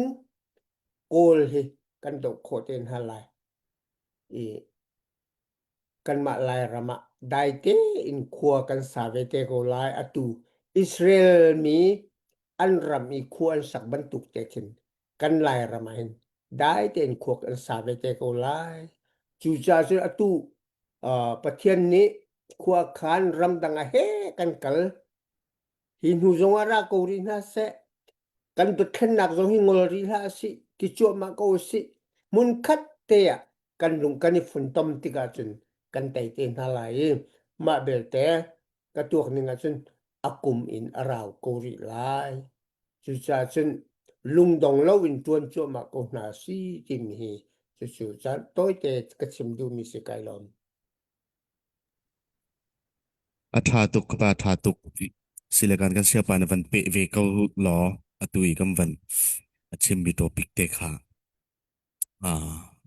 Kawl hi kan doh khawh te hna lai. I kanmah Lairam ah dai tein khua kan sa ve te ko lai. Atu Israel mi an ram i khua an sak bantuk te khin kan Lairam ah hin dai tein khua kan sa ve te ko lai. Cucaah cun atu Pathian nih khua khan ramdang ah he kan kal hi hnu zong ah ra ko rih hna seh. Kan dothlennak zong hi ngol rih hlah sih, ti cuahmah ko sih. Hmunkhat te ah kan lung kan i funtom tikah cun kan tei te hna lai i mah belte ka tuak ning ahcun a kum in a rau ko rih lai. Cucaah cun lungdong loin ṭuan cuahmah ko hna si timi hi cucu caan tawite ka chim duhmi si kai lawm. A ṭha tuk ka pa ṭha tuk. Silakan kan siapa na van peh ve ko law atu i kan van a chimmi topic te kha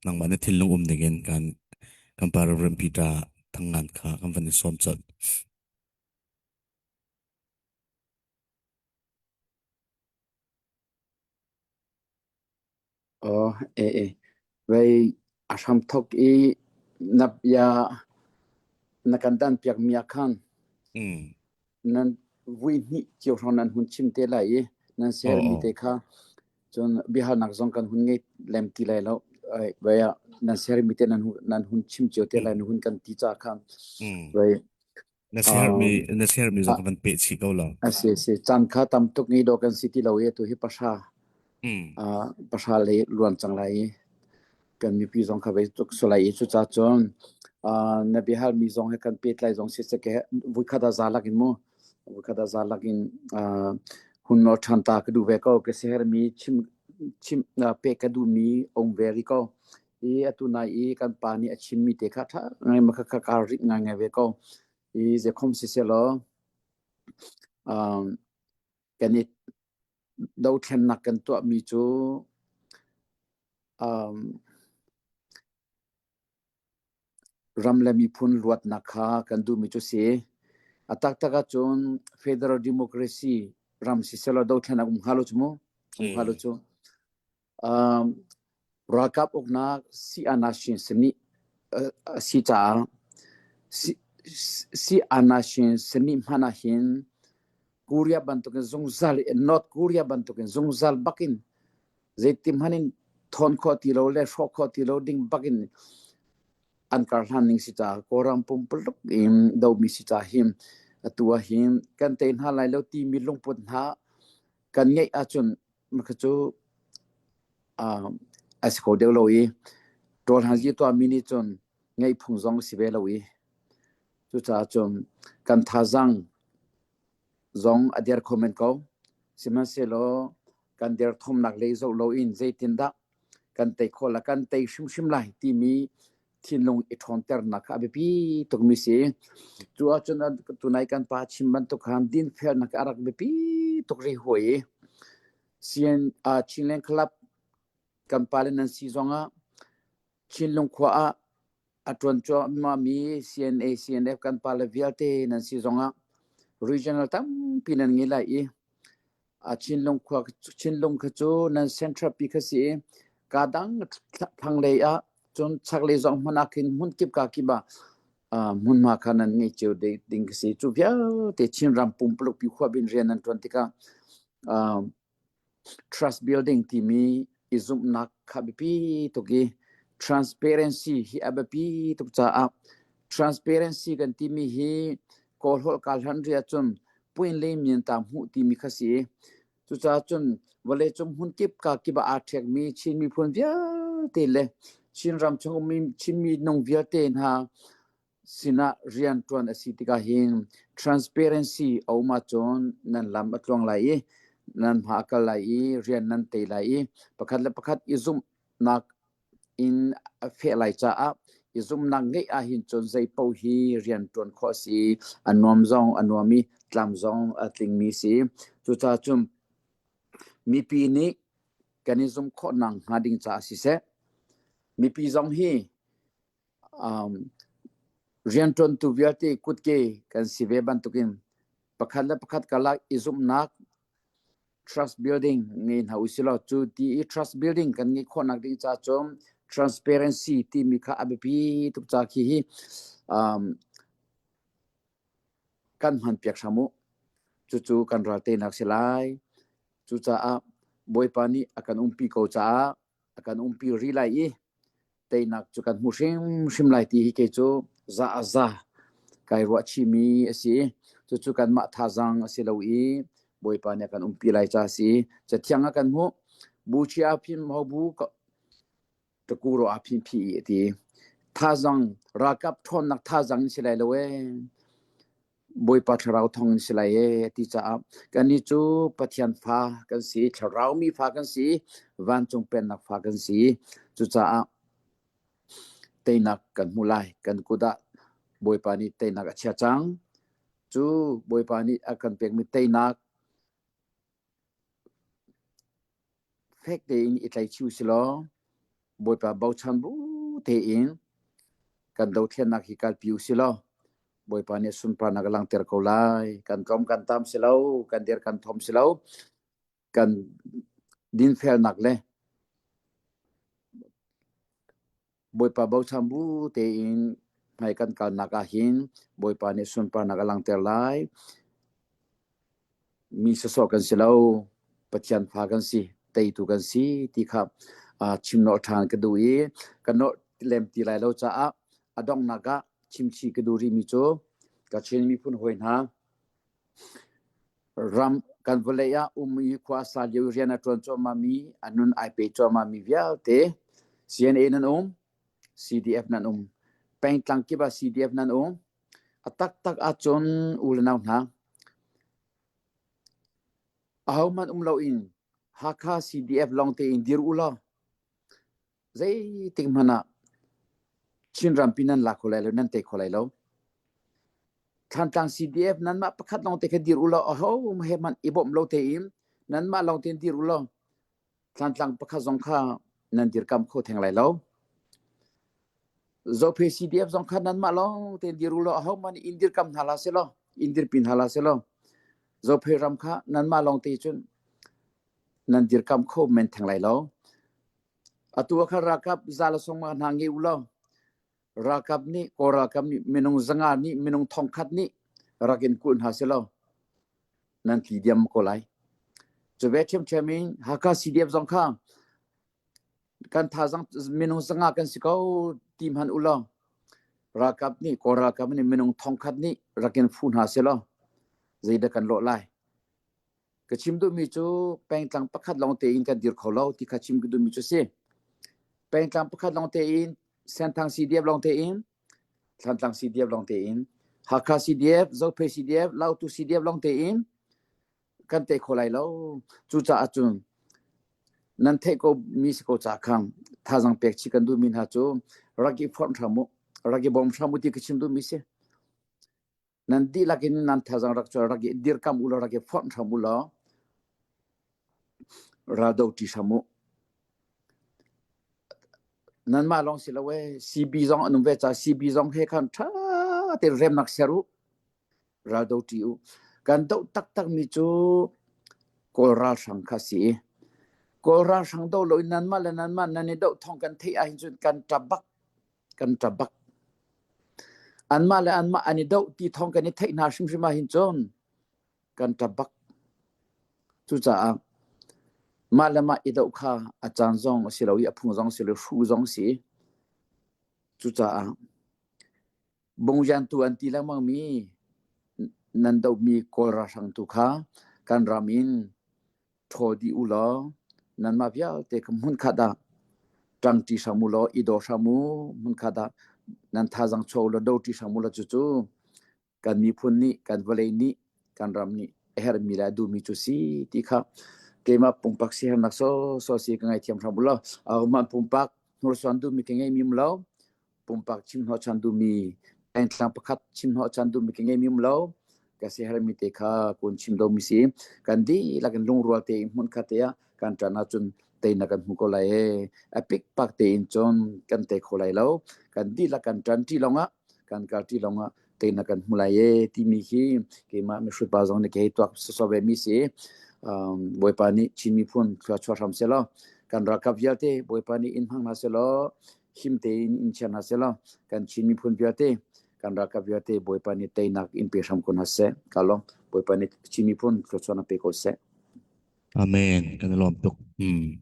nangmah na thinlung um dingin kan kan pa Reverend Peter Thangngan kha kan van i sawm colh. Aw, e e. Vei a hram thok i na bia na kan dan piak mi ah khan nan. Vui hnih cio hrawng nan hun chim te lai i nan sermi te kha cun biahalnak zong kan hun ngei lem ti lai lo. Vai ah nan sermi te nan nan hun chim cio te lai nan hun kan ti ca kha. Vai Na share mi na share mi zong kan pe chih ko lo. A si si caan kha tam tuk ni do kan si ti lo i tu hi pahra pahra le luan cang lai i kan mipi zong kha ve tuk sulai i cuca cun na biahal mi zong he kan pehtlai zong si se ke vuikhat a za lak in mu vuikhat a za lak in hun nol ṭhan ta ka duh ve ko ka siher mi chim chim pe ka duh mi om ve ri ko i atu nai i kan pa nih a chim mi te kha ṭha ngai ma kha ka rit ngai ngai ve ko i zekhom si se law kan i dothlennak kan tuah mi cu um, ram le miphun luatnak kha kan duhmi cu si. A taktak ahcun federal democracy ram si selaw dothlennak um hnga lo cu mu. Um hnga lo cu. Um, ralkap uknak si-anashin sani a si caah si-anashin sani hmanh ahhin Korea bantukin zungzal North Korea bantukin zungzal bakin zeiti hmanh in thawn khawh ti lo le hrawh khawh ti lo ding bakin an kar hlan ning si caah Kawlram pumpuluk in domi si caah hin atu ah hin kan tei hna lai lo timi lungput hna kan ngeih ahcun maka cu a si kho deuh lo i ṭawl hanzi tuahmi nih cun ngeih phung zong si ve lo i cucaah cun kan thazaang zong a der kho men ko. Sihmanhsehlaw kan derthawmnak lei zoh loin zeitindah kan tei khawh la kan tei hrimhrim lai timi thinlung i ṭhawnternak kha a biapi tukmi si. Cu ahcun tunai kan pa chim bantuk khan dinfelnak a rak biapi tuk rih hawi i CN, uh, Chinland Club kan pale nan si zongah Chinlung khua ah a ṭuan cuahmahmi CNA, CNF kan pale vialte nan si zongah regional tampi nan ngei lai i a Chinlung khua Chinlung kha cu nan central pi kha si i ka dang thlanglei ah cun chaklei zong hmanh ah khin hmun kip ka kip ah hmunhma kha nan ngei cio ding khi si. Cu vialte Chinram pumpuluk pi khua bin rian nan ṭuan tikah Trust building timi i zumhnak kha biapi tuk i transparency hi a biapi tuk caah transparency kan timi hi Kawl holh kaa hlan rih ahcun puin le mian ta hmuh timi kha si. Cucaah cun vawleicung hmunkip ka kip ah aa ṭhekmi Chin miphun vialte le Chinram chung ummi Chin minung vialte hna sinah rianṭuan a si tikah hin transparency a um ahcun nan lam a tluang lai i nan hma a kal lai i rian nan tei lai i pakhat le pakhat i zumhnak in a feh lai caah i zumhnak ngeih ahhin cun zei paoh hi rianṭuan khawh a si a nuam zong a nuam i tlam zong a tlingmi si. Cucaah cun mipi nih kan i zumh khawhnak hnga ding caah siseh, mipi zong hi Um, rianṭuantu vialte kutke kan si ve bantukin pakhat le pakhat karlak i zumhnak trust building ngei hna usilaw cu ti i trust building kan ngeih khawhnak ding ca cun transparency timi kha a biapi tuk ca khi hi um, kan hman piak hram u. Cucu kan ral teinak si lai. Cucaah Bawipa nih a kan umpi ko caah a kan umpi rih lai i teinak cu kan hmu hrimhrim lai ti hi kei cu za a za kai ruah chihmi a si. Cucu kanmah thazaang a si lo i Bawipa nih a kan umpi lai ca a si. Cathiang a kan hmuh. Bu chia phim ho bu ṭakuro a phin phi a ti. Thazaang ralkap ṭhawnnak thazaang in si lai lo ee. Bawipa thlarau thawng in si lai ee ti caah kannih cu Pathian fa kan si, thlarau mi fa kan si, vancung pennak fa kan si. Cucaah teinak kan hmu lai. Kan kut ah Bawipa nih teinak a chia cang. Cu Bawipa nih a kan pekmi teinak Fek tein i tlaichih usilaw Bawipa bochan bu tein kan dothlennak hi kalpi usilaw Bawipa nih sunparnak a langhter ko lai. Kan tlawm kan tam si lo, kan dir kan thom si lo, kan dinfelnak le Bawipa bochan bu tein hmai kan kalnak ah hin Bawipa nih sunparnak a langhter lai. Mi sawsawh kan si lo, Pathian fa kan si, teitu kan si ti kha chim nawh ṭhan ka duh i ka nawh lem ti lai lo caah a donghnak ah chimchih ka duh rihmi cu ka Chin miphun hawi hna ram kan vawlei ah um i khua sa lio i rian a ṭuan cuahmahmi a nun ai pe cuahmahmi vialte CNA nan um CDF nan um pengtlang kip ah CDF nan um a taktak ahcun u le nau hna ahohmanh um loin Hakha CDF lawng tein dir u law zeitik hmanh ah Chin rampi nan la kho lai lo nan tei kho lai lo Thlantlang CDF nanmah pakhat lawng te kha dir u law aho he hmanh i bawmh lo tein nanmah lawng tein dir u law Thlantlang pakhat zong kha nan dirkam kho theng lai lo. Zophe CDF zong kha nanmah lawng tein dir u law aho hmanh in dirkam hna hlah seh law in dirpi hna hlah seh law Zophe ram kha nanmah lawng te cun nan dirkam kho men theng lai lo. Atu ah khan ralkap za le sawmnga hna ngei u law ralkap nih Kawl ralkap nih minung zanga nih minung thongkhat nih rak in kulh hna seh law nan tli diam ko lai. Cu ve ṭhiamṭhiam in Hakha CDF zong kha kan thazang minung zanga kan si ko ti hmanh u law ralkap nih Kawl ralkap nih minung thongkhat nih rak in fu hna seh law zeidah kan lawh lai. Ka chim duhmi cu pengtlang pakhat lawng tein kan dir kho lo ti kha chim ka duhmi cu si. Pengtlang pakhat lawng tein Senthang CDF lawng tein Thlantlang CDF lawng tein Hakha CDF, Zophei CDF, Lautu CDF lawng tein kan tei kho lai lo. Cucaah cun nan theih ko mi si ko ca khang thazang pek chih kan duhmi hna cu rak i forh hram u, rak i bawm hram u ti ka chim duhmi si. Nan dihlak in nan thazang rak cu rak i dirkam u law rak i forh hram u law raldo ṭi hram u. Nanmah lawng si lo ee, CB zong an um ve ca CB zong he khan ṭha tein remnak ser u. Raldo ṭi u. Kan doh taktakmi cu Kawl ralhrang kha si i Kawl ralhrang doh loin nanmah le nanmah nan i doh thawng kan theih ahhin cun kan ṭap bak. Kan ṭap bak. Anmah le anmah an i doh ti thawng kan i theih hna hrimhrim ahhin cun kan ṭap bak. Cucaah mah le mah i doh kha a caan zong a si lo i a phung zong a si lo, hruh zong a si. Cucaah bungyantu an ti lengmangmi nan dohmi Kawl ralhrang tu kha kan ram in ṭhawl dih u law nanmah vialte kha hmunkhat ah ṭangṭi hram u law i daw hram u hmunkhat ah nan thazaang chuah u law doṭi hram u law cucu kan miphun nih kan vawlei nih kan ram nih a herhmi le a duhmi cu si ti kha keimah pumpak siaherhnak sawsawh si ka ngaithiam hram u law ahohmanh pumpak hnursuan duhmi ka ngeimi um lo pumpak chim hnawhchan duhmi pengtlang pakhat chim hnawhchan duhmi ka ngeimi um lo ka siaherhmi te kha kun chim domi si kan dihlak in lungrual tein hmunkhat te ah kan ṭan ahcun teinak kan hmu ko lai ee a pikpak tein cun kan tei kho lai lo kan dihlak kan ṭan ṭi lawngah kan kal ṭi lawngah teinak kan hmu lai ee timi khi keimah mihrut pa zong nih kei tuak sawsawh ve mi si um, Bawipa nih Chin miphun thluachuah hram selaw kan ralkap vialte Bawipa nih in hmang hna selaw him tein in chia hna selaw kan Chin miphun vialte kan ralkap vialte Bawipa nih teinak in pe hram ko hna seh ka lawm Bawipa nih Chin miphun thluachuah na pe ko seh Amen. Kan i lawm tuk. Hmm.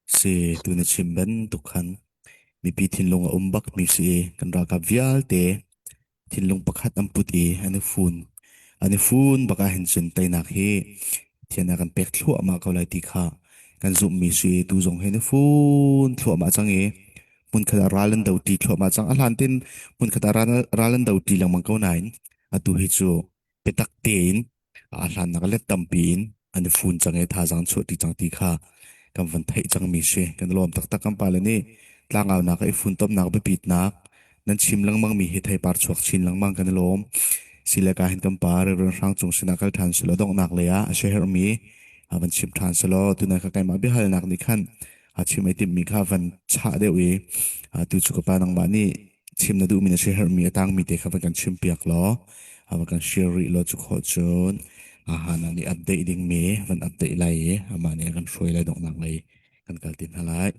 Si tu na chim bantuk khan mipi thinlung a um bak mi si i kan ralkap vialte thinlung pakhat an put i an i fun. An i fun bak ahhin cun teinak hi Pathian a kan pek thluahmah ko lai ti kha kan zumhmi si i tu zong hi an i fun thluahmah cang i hmunkhat ah ral an do ṭi thluahmah cang. A hlan tin hmunkhat ah ral, ral an do ṭi lengmang ko nain atu hi cu biatak tein a hlannak let tampi in an i fun cang i thazaang chuah ti cang ti kha kan van theih cangmi si. Kan i lawm taktak kan pale nih tlangaunak i funtomnak biapitnak nan chim lengmangmi hi theipar chuak chin lengmang kan i lawm. Sile ka hin kan pa Reverend Hrang Cung sinah kal ṭhan selaw donghnak lei ah a siaherhmi a van chim ṭhan selaw tunai kha keimah biahalnak nih khan a chim ai timhmi kha van chah deuh i tu cu ka pa nangmah nih chim na duhmi na siaherhmi a tangmi te kha van kan chimpiak law van kan share rih law cu khawh cun Hana nih update dingmi van update lai i amah nih a kan hruai lai donghnak lei kan kal ti hna lai.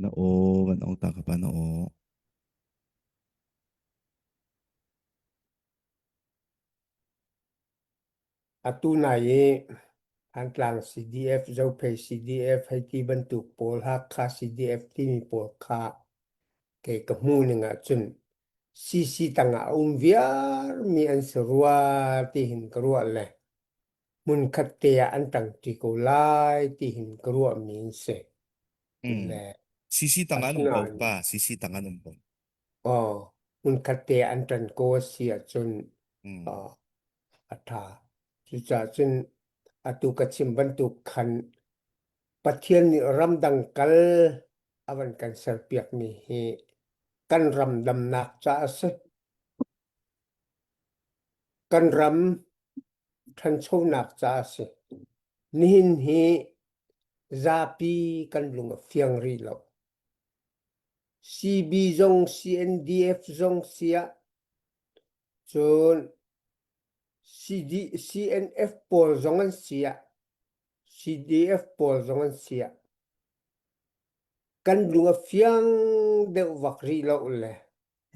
Na aw van ong ta ka pa na aw. Atu nai i Thantlang CDF, Zophei CDF hei ti bantuk pawl, Hakha CDF timi pawl kha kei ka hmuh ning ahcun CC tangah a um viarmi an si rua tihin ka ruah le hmunkhat te ah an ṭangṭi ko lai tihin ka ruahmi an si. Mm. Le CC tang an um ko asinain pa CC tang an um ko. aw hmunkhat te ah an ṭan ko a si ahcun Mm. aw a ṭha. Cucaah cun atu ka chim bantuk khan Pathian nih ramdang kal a van kan serpiakmi hi kan ram damnak caah a si. Kan ram ṭhanchonak caah a si. Nihin hi zapi kan lung a fiang rih lo. CB zong CNDF zong siah cun CD, CNF pawl zong an siah CDF pawl zong an siah kan lung a fiang deuh vak rih lo le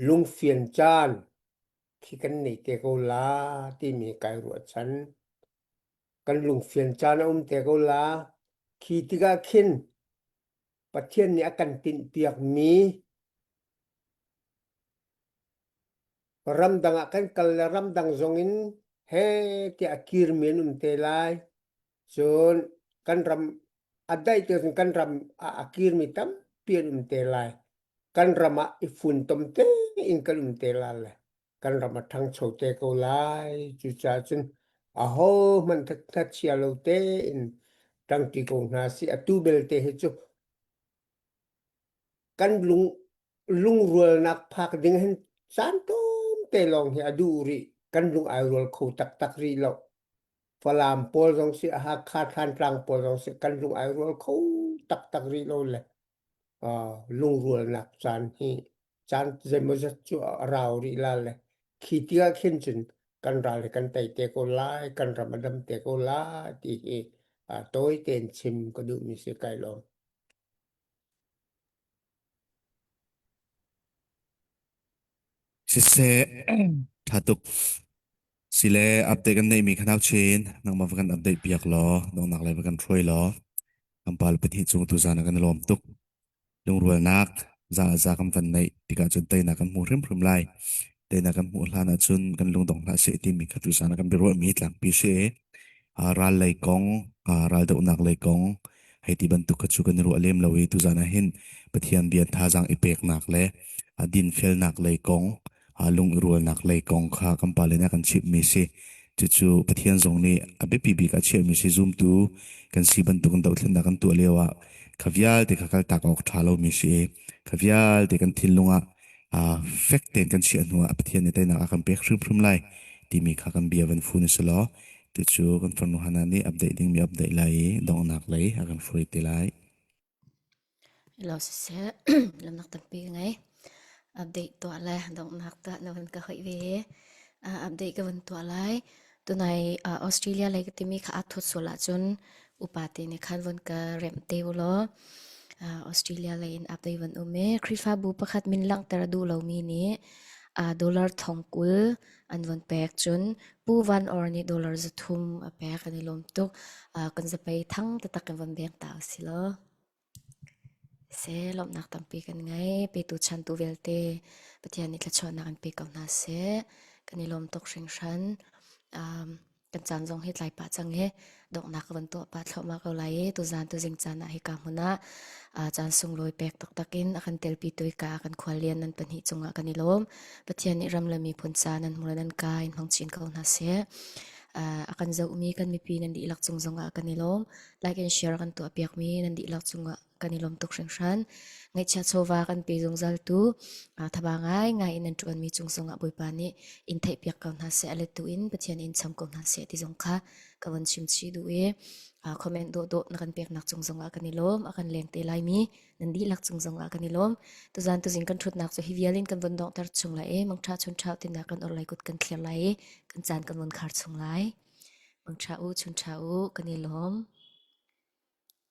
lungfian caan khi kan nei te ko la timi kai ruahchan. Kan lungfian caan a um te ko la. Khi tikah khin Pathian nih a kan tinhpiakmi ramdang ah kan kal le ramdang zong in he tiah a kirmi an um te lai. Cun kan ram a daih te cun kan ram ah a kirmi tampi an um te lai. Kan ram ah i funtom tein kan um te lai le kan ram a ṭhangcho te ko lai. Cucaah cun ahohmanh hnachia lo tein ṭangṭi ko hna sih. Atu belte hi cu kan lung lungrualnak phak ding hin caan tlawmte lawng hi a duh rih. Kan lung ai rual kho taktak rih lo. Falam pawl zong si, Hakha Thantlang pawl zong si, kan lung ai rual kho taktak rih lo le lungrualnak caan hi caan zeimawzat cu a rau rih la le khi tikah khin cun kan ral hi kan tei te ko lai, kan ram a dam te ko lai ti hi tawi tein chim ka duhmi si kai lawm. Siseh, ṭha tuk. Sile update kan neihmi kha nau chin nangmah va kan update piak law donghnak lei va kan hruai law kan pal pahnih cung tuzan ah kan i lawm tuk. Lungrualnak za za kan van neih tikah cun teinak kan hmu hrimhrim lai. Teinak kan hmuh hlan ahcun kan lungdong hlah seh timi kha tuzan ah kan biaruahmi tlangpi si. Ral lei kong, raldohnak lei kong, hei ti bantuk kha cu kan i ruah lem lo i tuzan ah hin Pathian bia thazaang i peknak le dinfelnak lei kong, lung i rualnak lei kong kha kan pale nih a kan chimhmi si. Cucu Pathian zong nih a biapi bik a chiahmi si zumtu kan si bantukin dohthlennak kan tuah lio ah kha vialte kha kaltak awk ṭha lomi si i kha vialte kan thinlung ah fek tein kan chiah hnu ah Pathian nih teinak a kan pek hrimhrim lai timi kha kan bia van fun si law tucu kan farnu Hannah nih update dingmi update lai i donghnak lei a kan hruai te lai. Hello siseh, lamnak tampi ka ngei. Update tuah le donghnak tuah na van ka hoih ve. Uh, update ka van tuah lai. Tunai uh, Australia lei ka timi kha aa thut sual ahcun upa te nih khan von ka remh te u law. Uh, Australia lei in update van um i Khrihfabu pakhat min langhter a duh lomi nih uh, dollar thong 20 an von pek cun Pu Van Or nih dollar 300 a pek an i lawm tuk. Uh, kan zapei thang taktak in von beng ta usih law. Seh, lawmhnak tampi kan ngei. Petu chantu vialte Pathian nih thluachuahnak in pe ko hna seh. Kan i lawm tuk hringhran. Um, kan caan zong hi tlai pah cang i donghnak ka van tuah pah thluahmah ko lai i tuzan tuzing caan ah hika hmun ah uh, caan sunglawi pek taktak in a kan telpi tu ka kan khuallian nan pahnih cungah kan i lawm. Pathian nih ram le miphun ca nan hmur nan ka in hmang chin ko hna seh. Uh, a kan zohmi kan mipi nan dihlak cung zongah kan i lawm. Like and share kan tuah piakmi nan dihlak cungah kan i lawm tuk hringhran. Ngaihchia chawva kan pe zungzal tu thaba ngai ngai in nan ṭuanmi cung zongah Bawipa nih in theihpiak ko hna seh, a lettu in Pathian in cham ko hna seh ti zong kha ka von chim chih duh i comment dawhdawh na kan peknak cung zongah kan i lawm. A kan leng te laimi nan dihlak cung zongah kan i lawm. Tuzan tuzing kan ṭhutnak cu hi vial in kan von donghter chung lai i mangṭha chun ṭha tinnak kan orhlei kut kan thlir lai i kan caan kan von khar chung lai. Mangṭha u, chun ṭha u, kan i lawm.